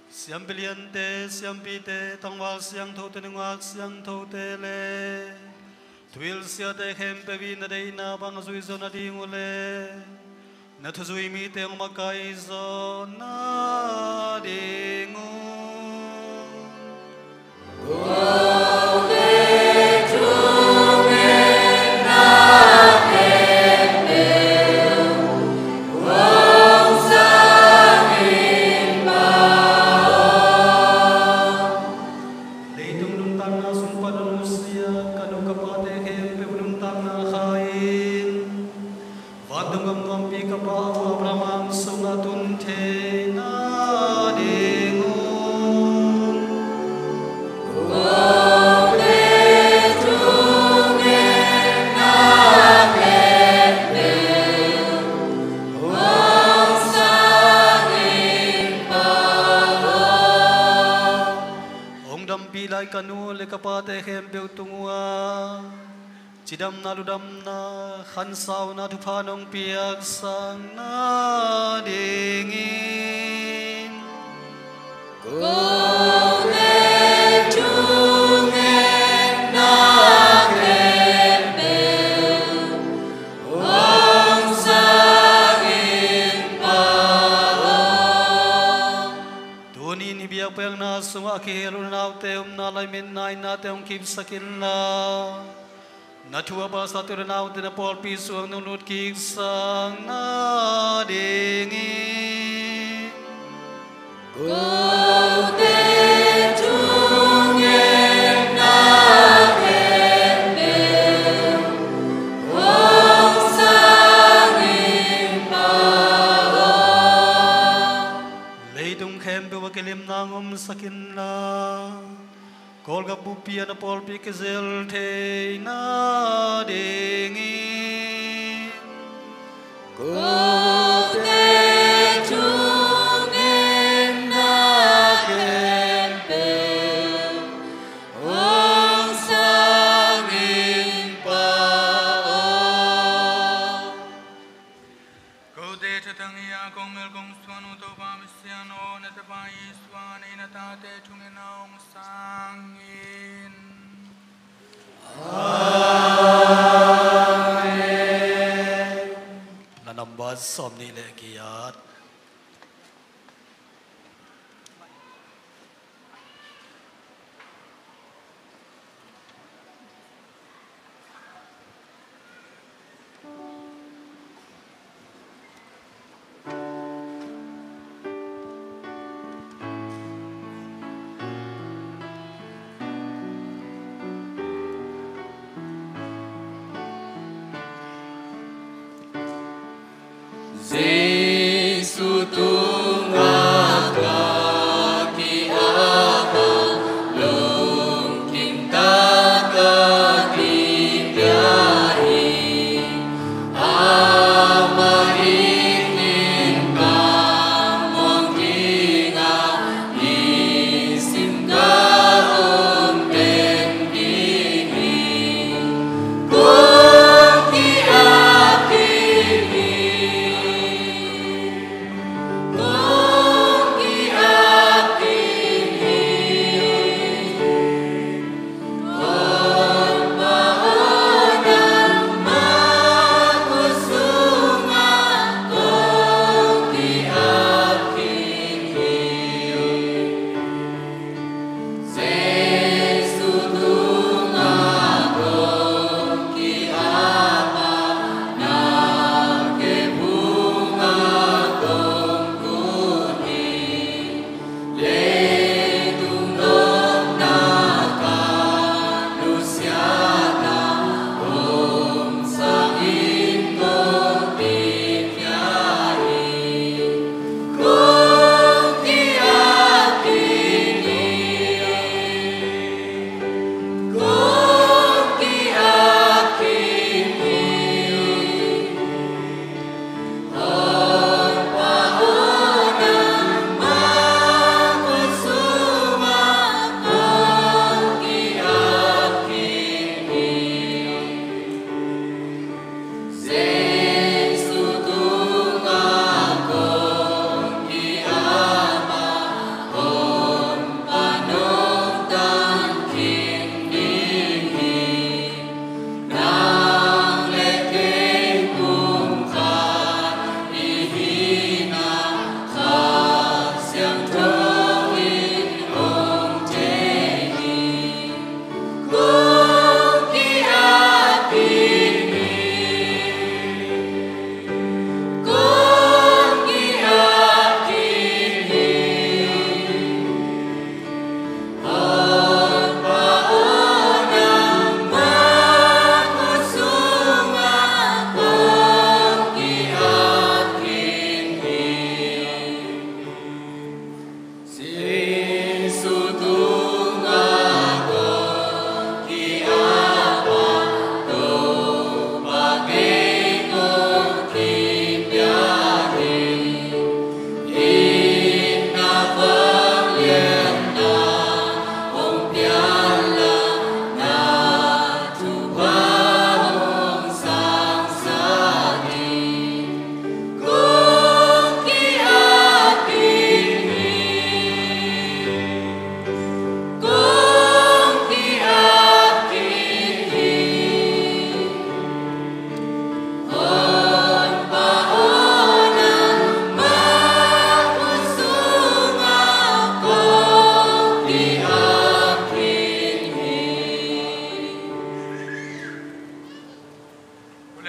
siampi liante, siampite, tangval siangthote, nungak siangthote le thuhilh siate khempeuh in na deihna bang a zui zawh nading uh le na thuzui mite hong makaih zawh nading uh. Leitung nuntakna sung pan a nusia ka nu ka pate khempeuh nuntakna kha in, vantung gam nuampi ka pa uh Abraham sungah tun theih nading un. Hong dampih lai ka nu le ka pate khempeuh tungah cidamna, ludamna, khansauna thupha nong piaksak nadingin. Kote thungetna khempeuh hong sang in, Pa aw. Tuni-in hih biakpiakna sungah a kihel uh na naute omna lai-in mitna innate hong kipsak inla, na thu a phatsate uh na naute na pawlpi sungah nunglut kiksak nadingin. Kote thungetna khempeuh hong sang in, Pa aw. Leitung khempeuh ah kilimna hong omsak inla, Kawlgam buppi ah na pawlpi kizel thei nadingin. Kote thungetna khempeuh hong sang in, Pa aw. Kote thatang hi-a kong melh kong suan uh Topa Messiah aw, na tapa Jesuh in na tate thungetna hong sang in. Amen. Na nambat sawmnih le giat. Jesuh tungah ka ki-ap a, lungkim tak a kipia hi. Amah in kammuang ding a, i sim ka om pen ding hi. Kong ki-ap ding hi.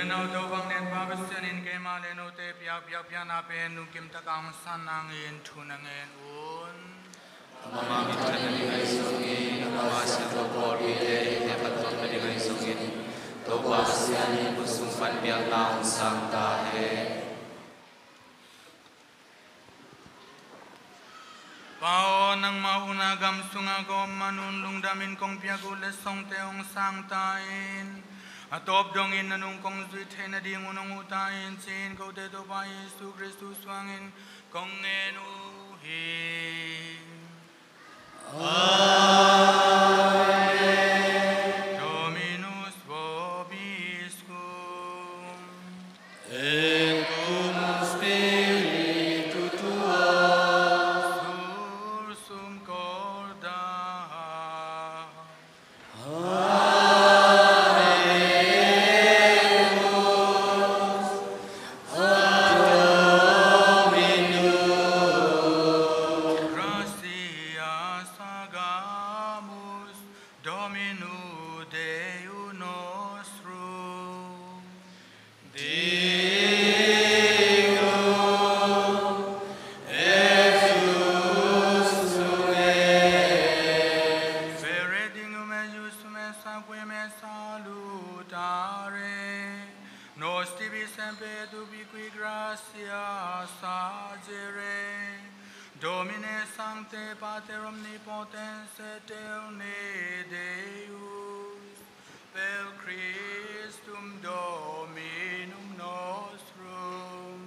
Nau Topa hong Lianpa Pasian in keima le note piak biakpiakna pen lungkim takin hong san nangin thu na ngen un. Amah minthanna ding ahi zongin, amah siangtho pawlpite i hehphattuamna ding ahi zongin, Topa Pasian in khut sung pan biakna hong sang ta hen. Pa aw, nangmah huhna gam sungah ka om man un lungdamin kong piak uh letsongte hong sang ta in. A tawp dongin na nung kong zuih theihna ding un hong huh ta in, ci-in kote Topa Jesu Khristu suangin kong ngen uh hi. Amen. Dominus vobiscum. Et cum spiritu tuo. Sursum corda. Habemus ad Dominum. Gratias hagamus Domino Deo nostro. Deo et justum est. Spiritu meus, meus, qui me salutare. Nos tibi semper et ubique gratias agere, Domine sancte, Pater omnipotens et aeterne Deus, per Christum Dominum nostrum,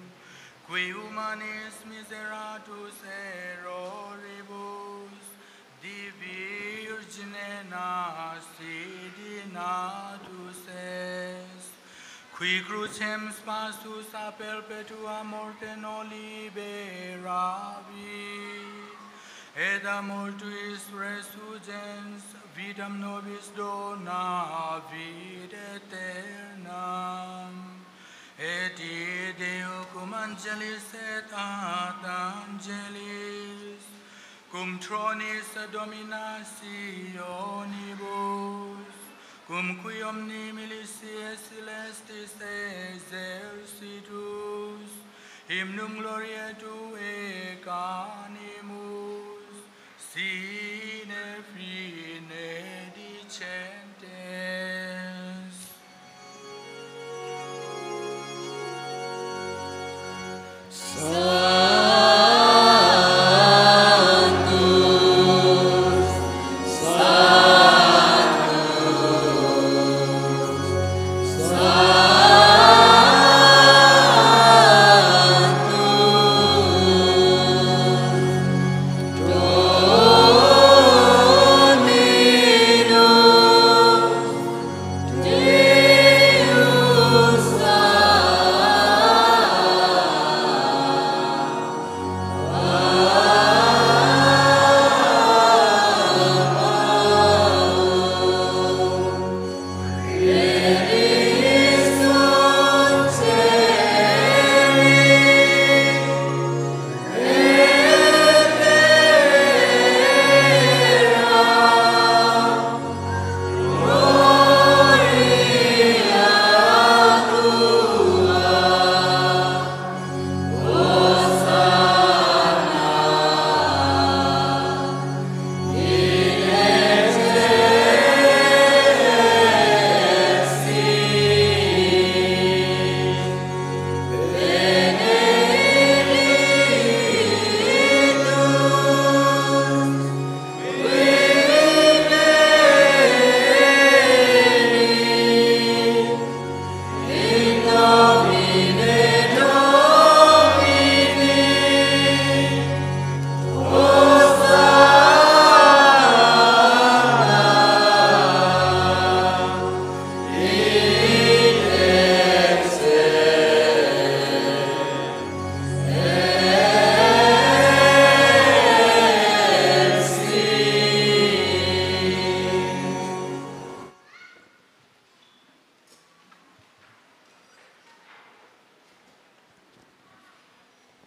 qui humanis miseratus erroribus de virgine nascidi natus est, qui crucem passus a perpetua morte non liberavit, et a mortuis resurgens vitam nobis donavit aeternam. Et id Deo cum angelis et ad angelis, cum tronis dominationibus, cum qui omni militiae celestis exercitus, hymnum gloriae tuae canimus, sine fine dicentes.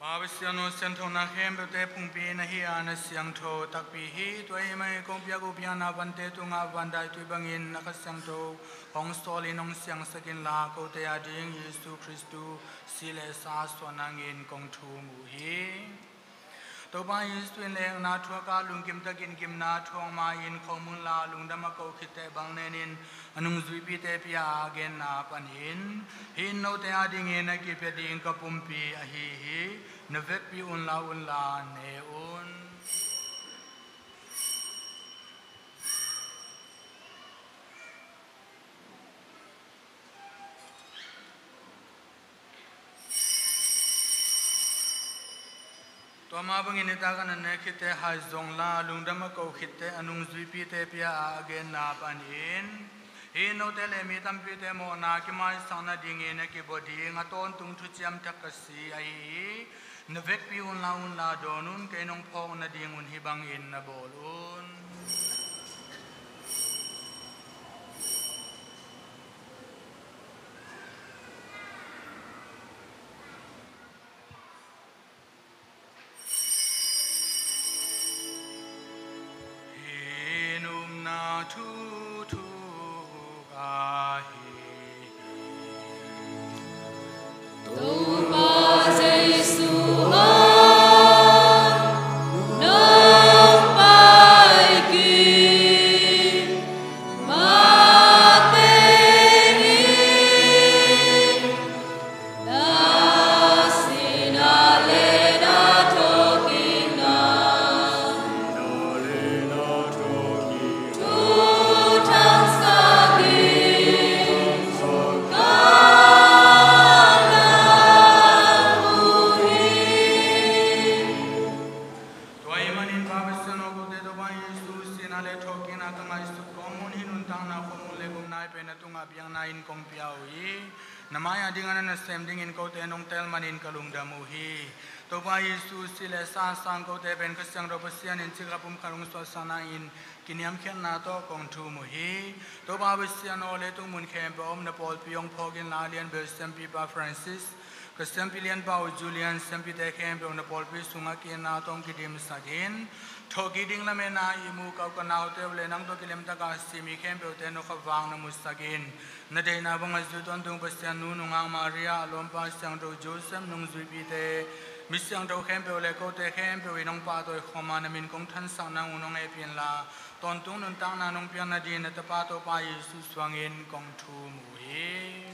Pa Pasian aw, siangthona khempeuhte phungpi na hi a, na siangtho takpi hi. Tua ahih manin kong piak uh biakna vante tungah vandaitui bangin na Kha Siangtho hong sawlin hong siangsak inla, kote ading Jesu Khristu si le sa suah nangin kong thum uh hi. Topa Jesu in lekna thuak a, lungkim takin gimna thuak ma-in khom unla, lungdam a ko khit teh bang nenin a nungzuipite pia a, a genna panin, "Hih in note adingin a kipia ding ka pumpi ahi hi. Na vekpi unla, unla ne un." Tua mah bangin nitak a na ne khit teh, hai zongla, lungdam a ko khit teh a nungzuipite pia a, a genna panin, "Hih in note le mi tampite mawhna kimaisak nadingin a kibawl ding a tawntung thuciam thak ka si ahi hi. Na vekpi unla, unla dawn un, kei nong phawk nadingun hih bangin na bawl un." Hih in upna thuthuk ahi hi. Topa Jesu aw, nong pai kik mah teng in, na sihna le na thawhkikna thuthangsak in, ka lak uh hi. Tua ahih manin Pa Pasian aw, kote Topa Jesu sihna le thawhkikna ka ngaihsut kawm un, hih nuntakna khawm un le gupna pen na tungah biakna in kong pia uh hi. Na mai-ah ding a na nasem dingin kote nong teel manin ka lungdam uh hi. Topa Jesu si le sa sang kote pen Kha Siangtho Pasian in cikha pumkhat hong suahsak nangin kiniamkhiatna tawh kong thum uh hi. Topa Pasian aw, leitung mun khempeuh a om na pawlpi hong phawk inla, lianbel siampipa Francis, ka siampi lianpa uh Julian, siampite khempeuh na pawlpi sungah ki-itna tawh hong kidimsak in. Thawhkik ding lametna ihmu ka u ka naute uh le nang tawh kilemtaka si mi khempeuhte na khuavak na musak in. Na deihna bangah zui tawntung Pasian nu nungak Maria, a lawmpa Siangtho Joseph, nungzuipite, mi siangtho khempeuh le kote khempeuh in hong pahtawi khawm a, na min kong thansak nang un hong hehpih inla, tawntung nuntakna nong piak nadingin na Tapa Topa Jesu suangin kong thum uh hi.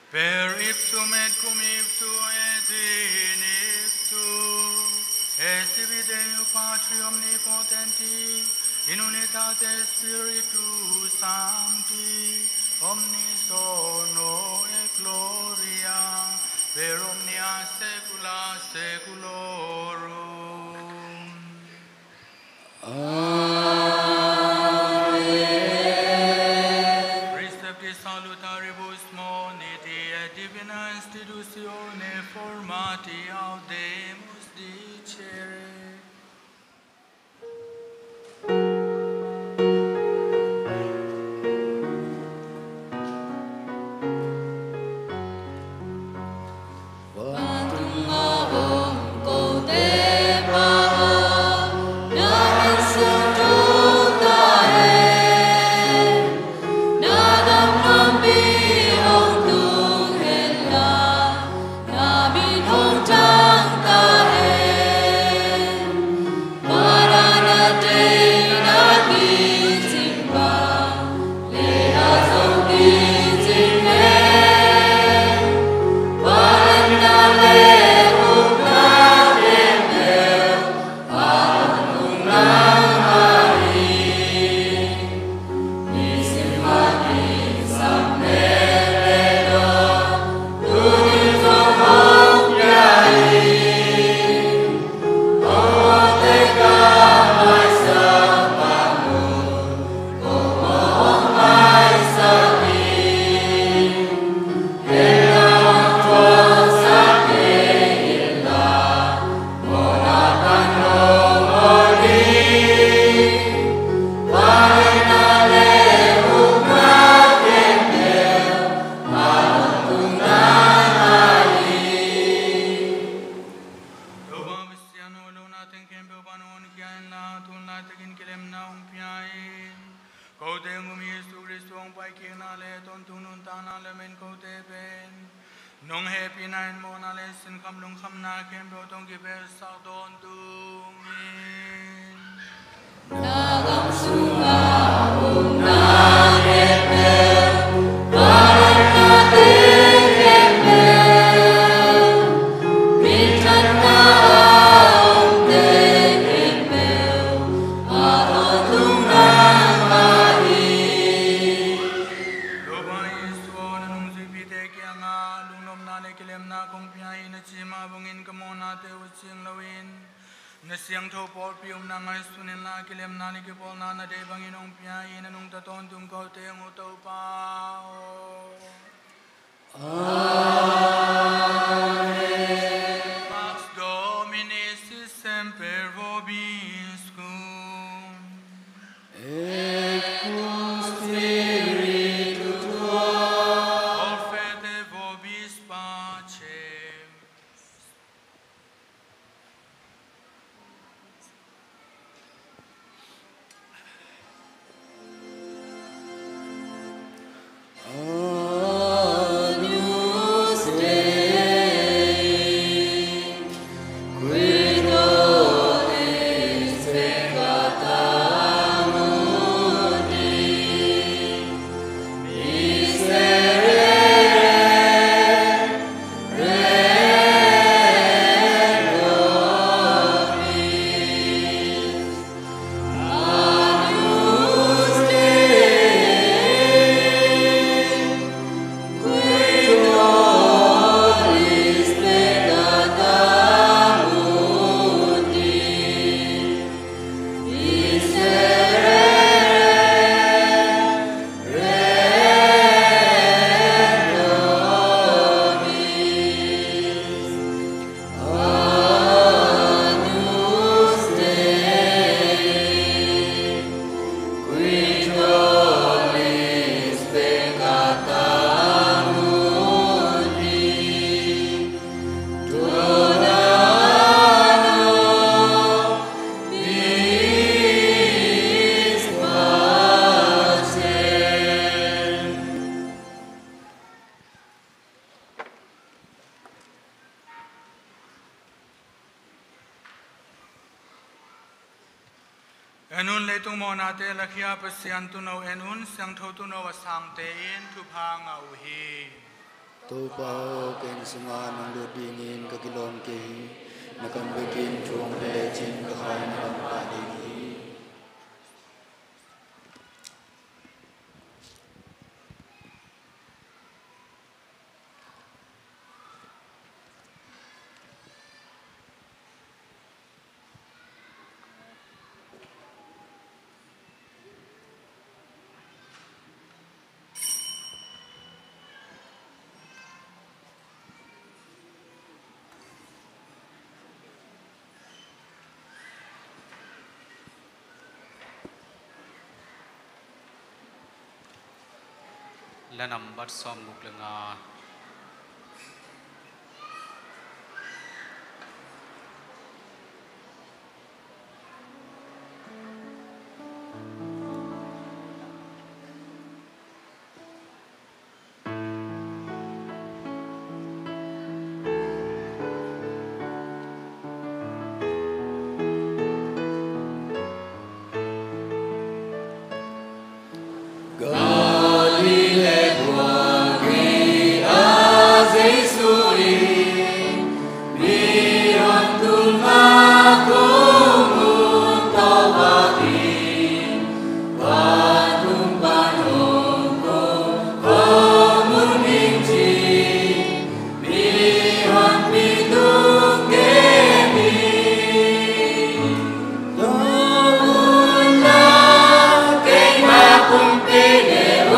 Per ipsum et cum ipsum et in ipsum, et sibi Deo Patri omnipotenti, in unitate Spiritus Sancti, omnis honor et gloria, per omnia saecula saeculorum. Amen. Recepti salutaribus moniti et divina institutione formatia audemus dicere. Kote hong um Jesu Khrist hong paikikna le tawntung nuntakna lamen kote pen nong hehpihna in mawhna le sinkham lungkhamna khempeuh tawh hong kibelsak tawntung in. Na gam sungah a omna khempeuh, padanna khempeuh, minthanna a omte khempeuh, a tawntung nangmah hi. Topa Jesu aw, na nungzuipite kiangah lungnopna le kilemna kong pia hi, na ci mah bangin ka mawhnate uh cing loin na siangtho pawlpi omna ngaihsun inla, kilemna le kipawlna na deih bangin hong pia hi, na nungta tawntung kote hong uh Topa aw. Amen. Pax Domini sit semper vobiscum. Et cum spiritu tuo. Confete vobis pacem. Agnus Dei, qui tollis peccata mundi, miserere, En un, leitung mawhnate lakhia Pasian Tuuno en un, siangtho tuuno a sangte in thupha ngah uh hi. Topa aw, ken sungah nong lut dingin ka kilawm kei hi. Na kam bekin thu hong pia lecin ka khaina bang pah ding hi. La nambat sawmguk le nga. Galilee buang gei-a Jesu in mihon tung ah khomun tawh vak in, vantung pan hong ko khomun ding ci mihonpi tung gen hi. Tua hun ah keima pumpi neu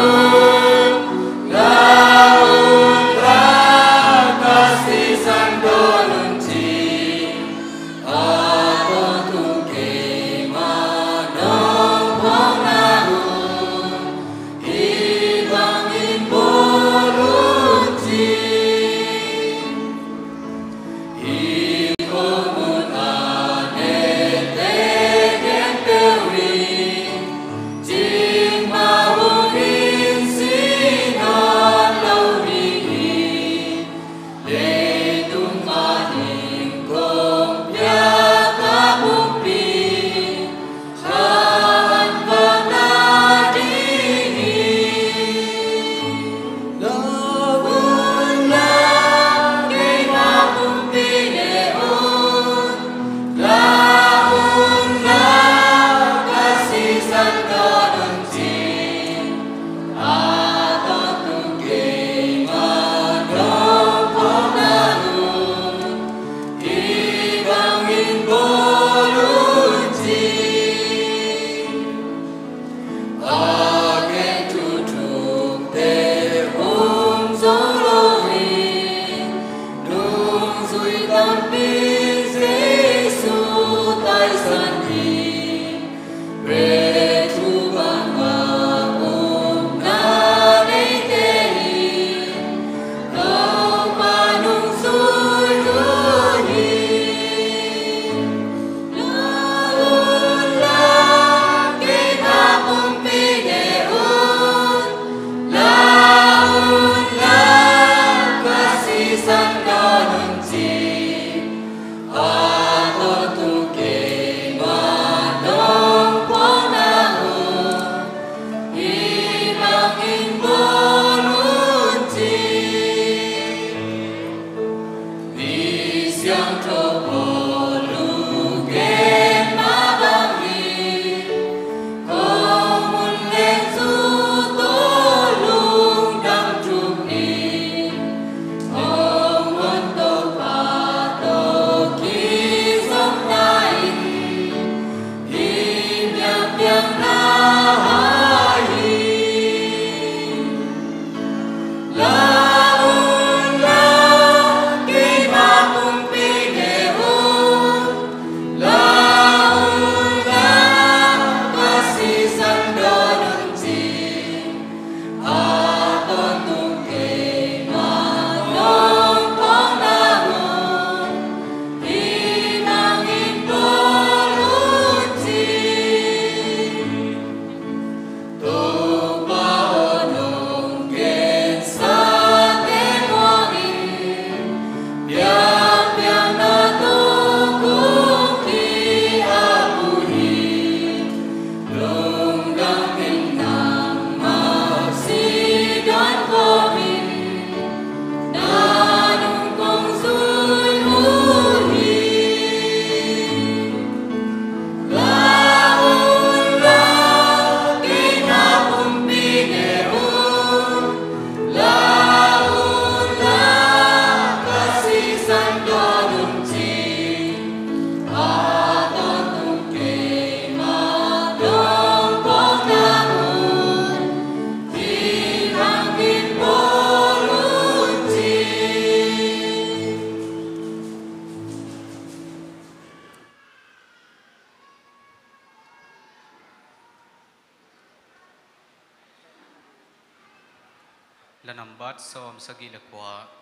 La nambat sawm sagih le kua.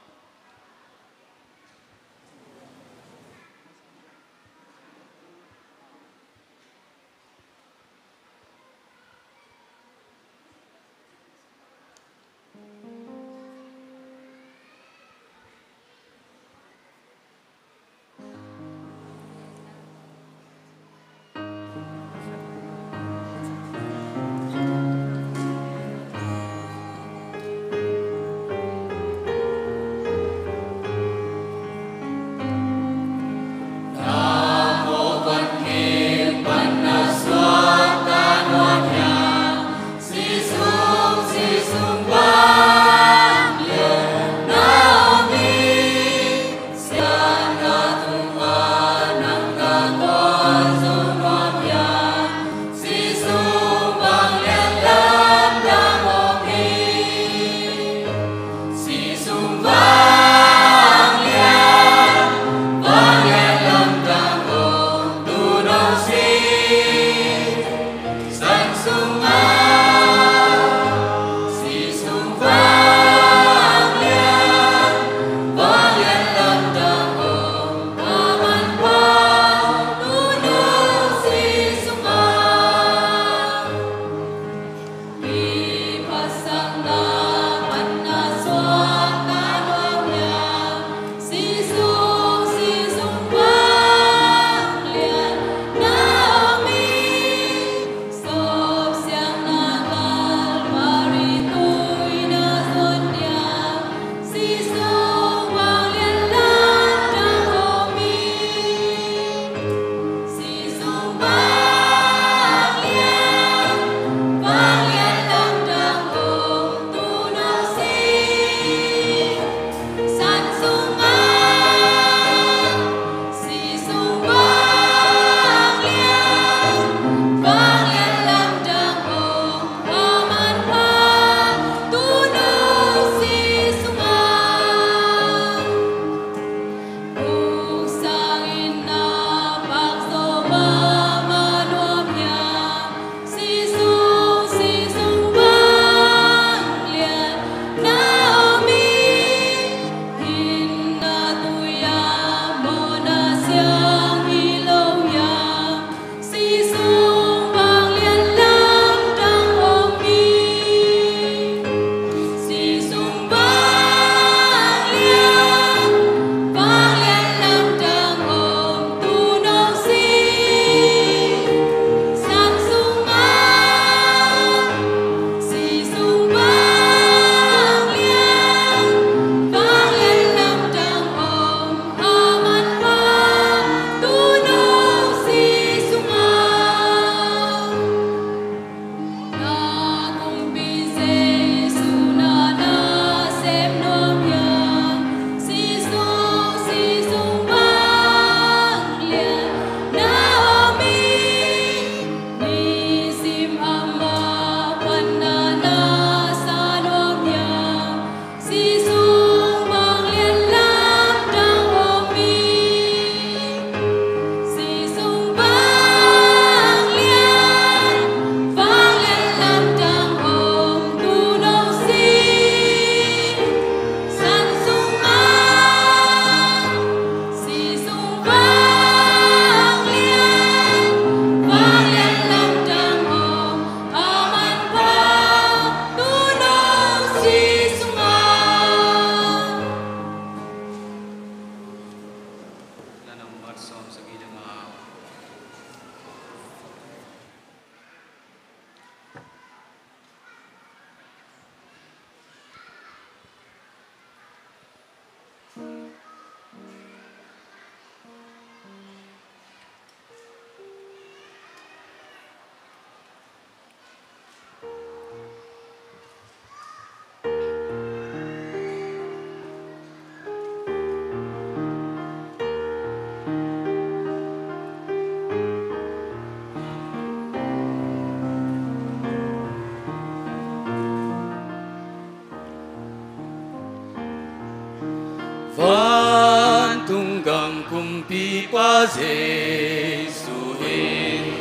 Vantung gam kumpipa Jesu in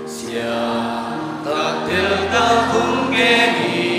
siangtak teltak hong gen hi.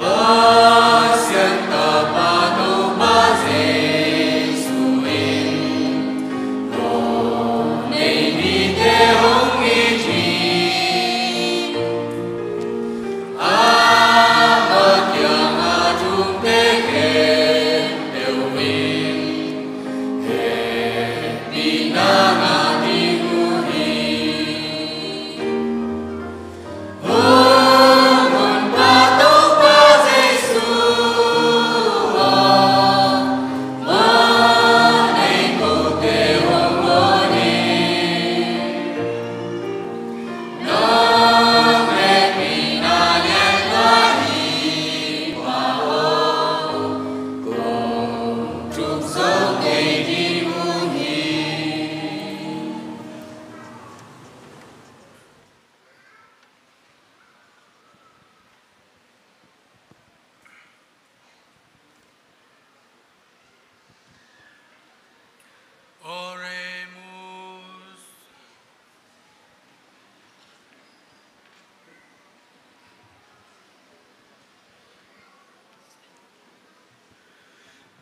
Pasian Tapa Topa Jesu in, tua nei mite hong it hi. Ama kiangah dongte khempeuh in hehpihna ngah ding uh hi. Hong Honpa Topa Jesu aw, mawhneite kote hong hon in. Nong hehpihna lian ngah hi pah aw, kong thuk zo kei ding uh hi. Oremus.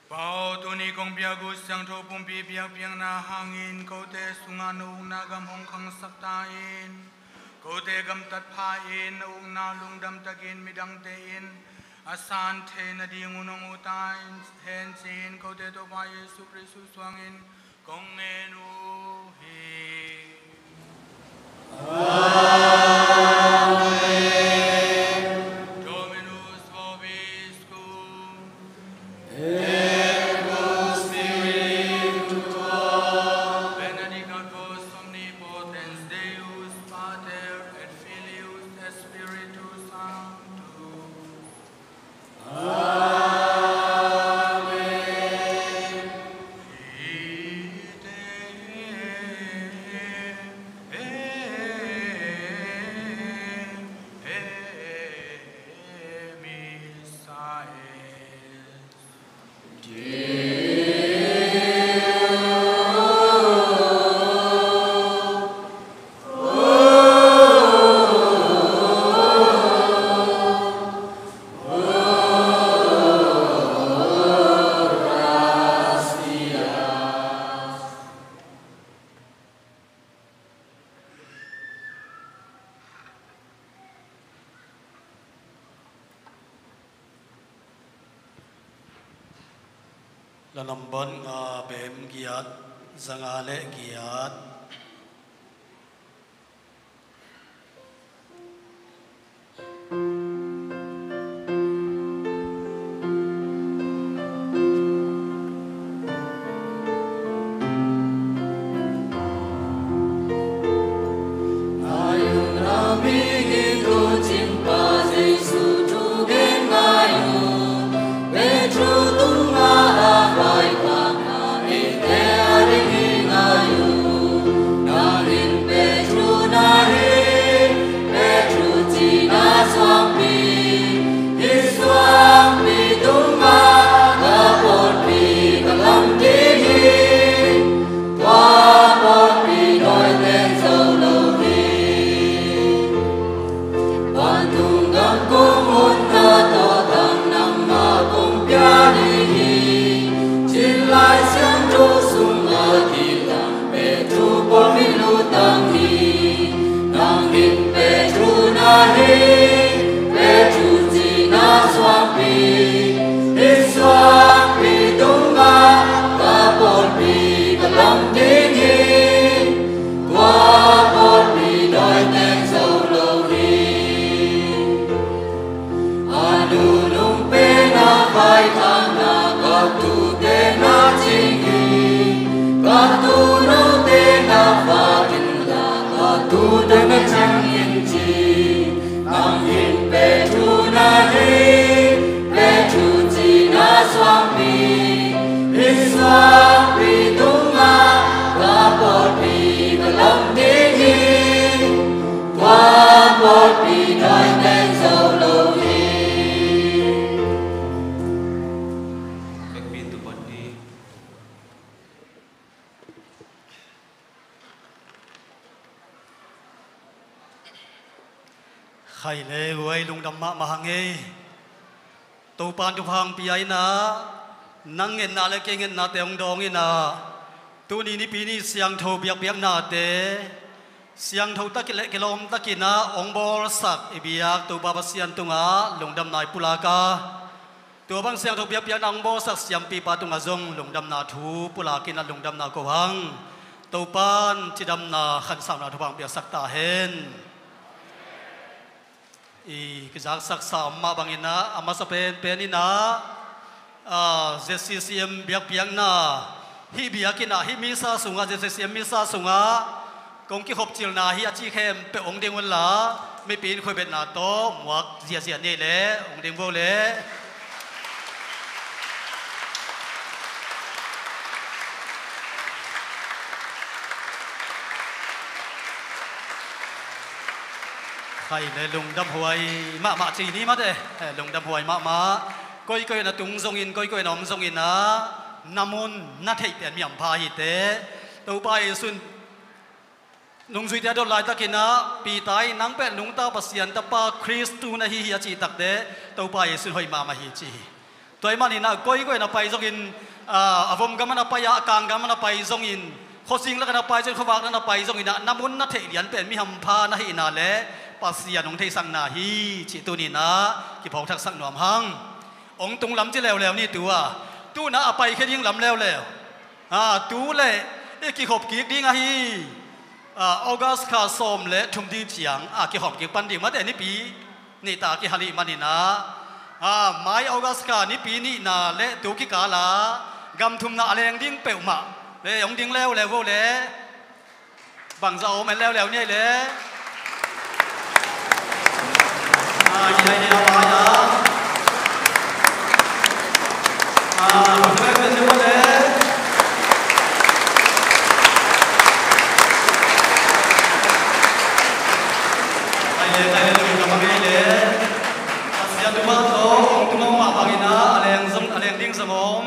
Pa aw, tuni kong biak uh siangtho pumpi biakpiakna hangin kote sungah na ukna gam hong khangsak ta in. Kote gamtat pha in, na ukna lungdam takin midangte in a san theih nadingun hong ut ta hen ci-in kote Topa Jesu Khrist suangin kong ngen uh hi. Amen. Dominus vobiscum. Et cum spiritu tuo. Benedicat vos omnipotens Deus, Pater et Filius et Spiritus Sanctus. Amen. Ite missa es. Lanomban nga bem giat, zanga le giat. Vantung gam kong honna tawhtang nangmah kong pia ding hi. Cin Lai Siangtho sungah kilang Petru pawlpi lutang hi. Nang in Petru na hi, Petru cihna suangpi, hih suangpi tungah ka pawlpi ka lam ding hi. Tua pawlpi dawi teng zo lo hi. A nunung pen a vai tangna, ka tute na cing hi. Ka tunote na va inla, ka tute na ciang in ci. Nang in Petru na hi, Petru cihna suangpi, hih suangpi tungah ka pawlpi ka lam ding hi. Tua pawlpi dawi teng zo lo hi. Vekpi in tu pawt ding. Khai le huai, lungdam mahmah hang ei. Topa in thupha hong pia in ah, nang ngetna le kei ngetnate hong dawng in ah, tuni nipi ni siangtho biakpiaknate siangtho tak le kilawm takin ah hong bawlsak i biak Topa Pasian tungah lungdamna i pulak a, tua bang siangtho biakpiakna hong bawlsak siampipa tungah zong lungdamna thu pulakin ah lungdamna ko hang. Topa in cidamna khansauna thupha hong piaksak ta hen. I kizaksaksa om mah bangin ah, a masa penpen in ah, ah, Z C C M biakpiakna, hih biakinn ah, hih misa sungah, Z C C M misa sungah kong kikhopcilna hi a ci khempeuh hong ding unla, mipi in khuaibetna tawh muak ziahziah ni ei le, hong ding vo le. Khai le lungdam huai mahmah ci ni mate. Eh, lungdam huai mahmah. Koikoi na tung zongin, koikoi na om zongin ah, na mun na theih pen mi hampha hi teh. Topa Jesu in nungzuite a dot laitakin ah, Peter in nang pen nungta Pasian Tapa Khristu na hi hi a cih takteh, Topa Jesu in hoih mahmah hi ci hi. Tua ahih manin ah, koikoi na pai zongin, ah, a vom gam a na pai a, a kang gam a na pai zongin, khuasing lak a na pai zongin, khuavak lak a na pai zongin ah, na mun na theih lian pen mi hampha na hihna le Pasian hong theihsakna hi cih tuni in ah kiphawk thaksak nuam hang. Hong tung lam ci leuleu ni tu a, tu in ah a paikhia ding lam leuleu. Ah, tu leh i kikhop kik ding ahi, ah, August kha sawm le thum ding ciang a kikhawm kik pan ding mate, nipi nihta kihal ahih manin ah, ah, mai August kha nipi nihna le tu kikal a gam thumna a leng ding peuhmah le hong ding leuleu vo le. Bangzah om en leuleu ni ei le. Ah, ni ei ni a mai a. Ah, bangzah om en leuleu le. Ai le, ai le, tu ka mang ei le. Pasian tu ma to, hong tu ma ma bangin ah, a leng zong, a leng ding zong om.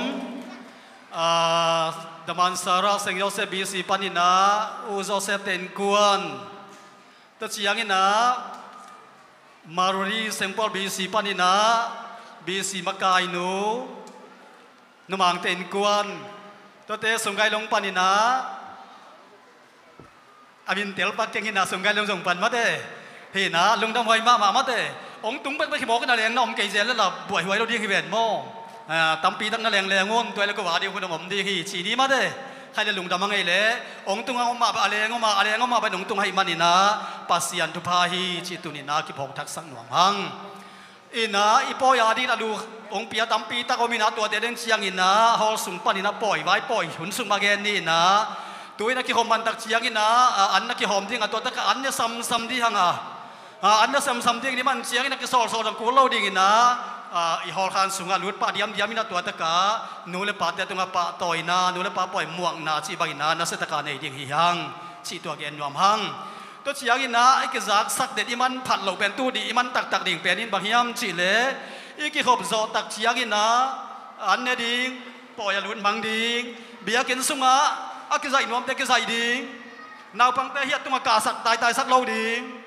Ah, Damansara Saint Joseph B C panin ah, U Joseph te innkuan. Tua ciangin ah, Maruri Saint Paul B C panin ah, B C makainu, numangte innkuan. Tuate Sungkailong panin ah, a min tel pak keng hi in ah, Sungkailong zong pan mate. Hi in ah, lungdam huai mahmah mate. Hong tung pekpek hi mawk in ah, leng na om kei zel le la buaihuai lo ding hi ven maw. Ah, tampi tak na lengleng un, tua le ko va ding hun hong om ding hi ci ni mate. Khai le lungdam hang ei le. Hong tung hang om mah bang, a leng om mah, a leng om mah bang hong tung ahih manin ah, Pasian thupha hi cih tuni in ah kiphawk thaksak nuam hang. In ah, i pawi a dingin a lu hong pia tampi tak om in ah, tuate den ciangin ah, hall sung panin ah pawi, vai pawi hun sung mah gen ni in ah, tu-in a kihawm man tak ciangin ah, ah, an na kihawm ding a, tua tak ah an ne samsam ding hang a, ah, an ne samsam ding ni man ciangin a kisawlsawl zong kul lo dingin ah, ah, i hall khan sungah lut pah diamdiam in ah, tua tak ah nu le pate tungah pahtawina, nu le pa pawi muakna cih bangin ah nasia tak a nei ding hi hang cih tua gen nuam hang. Tua ciangin ah, i kizaksak den i manphat loh pen tu ding, i man taktak ding pen in bang hiam cih leh, i kikhop zawh tak ciangin ah, an ne ding, pawi a lut mang ding, biakinn sungah a kizaih nuamte kizaih ding, naupangte hiat tungah kahsak taitaisak lo ding,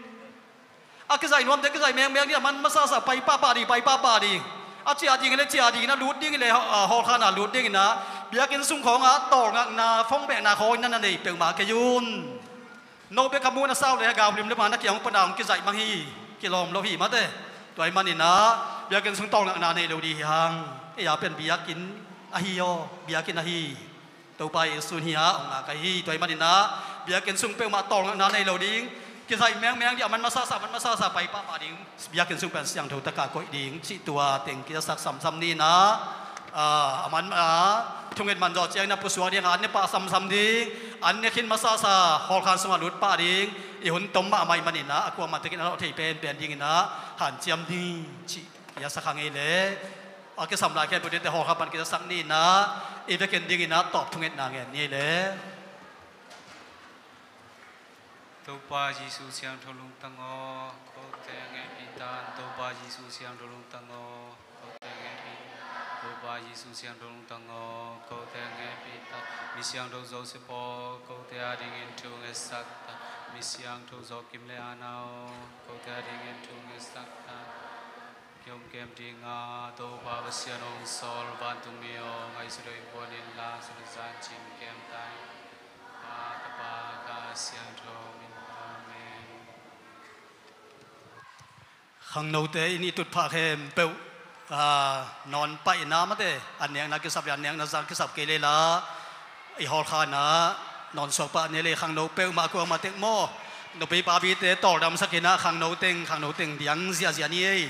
a kizaih nuamte kizaih mengmeng ding, a man masasa pai pahpah ding, pai pahpah ding, a ciah ding le ciah ding, a lut ding le, ah, hall khan a lut dingin ah, biakinn sung khawngah tawlngakna, phone bengna khawng in na na nei peuhmah kei un. No bek kha mu na sau le, gau lim le ma na kiang pan a hong kizaih mang hi, kilawm lo hi mate. Tua ahih manin ah, biakinn sung tawlngakna nei lo ding hi hang. Ei a pen biakinn ahi aw, biakinn ahi. Topa Jesu in hi a, hong ngak ahi. Tua ahih manin ah, biakinn sung peuhmah tawlngakna nei lo ding, kizaih mengmeng ding, a man masasa, a man masasa pai pahpah ding, biakinn sung pen siangtho tak a koih ding cih tua teng kizasak samsam ni in ah, ah, a man, ah, thunget man zawh ciangin a pusuak ding, an ne pah samsam ding, an ne khin masasa hall khan sungah lut pah ding, i hun tom mahmah ahih manin ah, a kuamah tekin a lawh thei penpen dingin ah hanciam ding cih kizasak hang ei le. A kisam lai khempeuh dingte hall khan pan kizasak ni in ah, i vekin dingin ah tawp thungetna ngen ni ei le. Topa Jesu siangtho lungtang aw, kote ngen in tan, Topa Jesu siangtho lungtang aw, kote ngen in, Topa Pa Jesu siangtho lungtang aw, kote a ngetpih ta. Mi siangtho Joseph aw, kote a dingin thu ngetsak ta. Mi siangtho Joachim le Anna aw, kote a dingin thu ngetsak ta. Kiom kem dinga Topa Pasian hong sawl vantung mi aw, ngaihsut in, puanin la, sut zan cin kem ta in. Pa, Tapa, Kha Siangtho min. Amen. Khangnote in i tutphah khempeuh, aa, nawn paihna mate, a nekna kisap le a nekna zang kisap kei lela, i hawlkhana nawn suak pah ni le. Khangno peuhmah kuamah tek maw, nupi papite tawldamsak inah khangno teng, khangno teng diang ziahziah ni ei.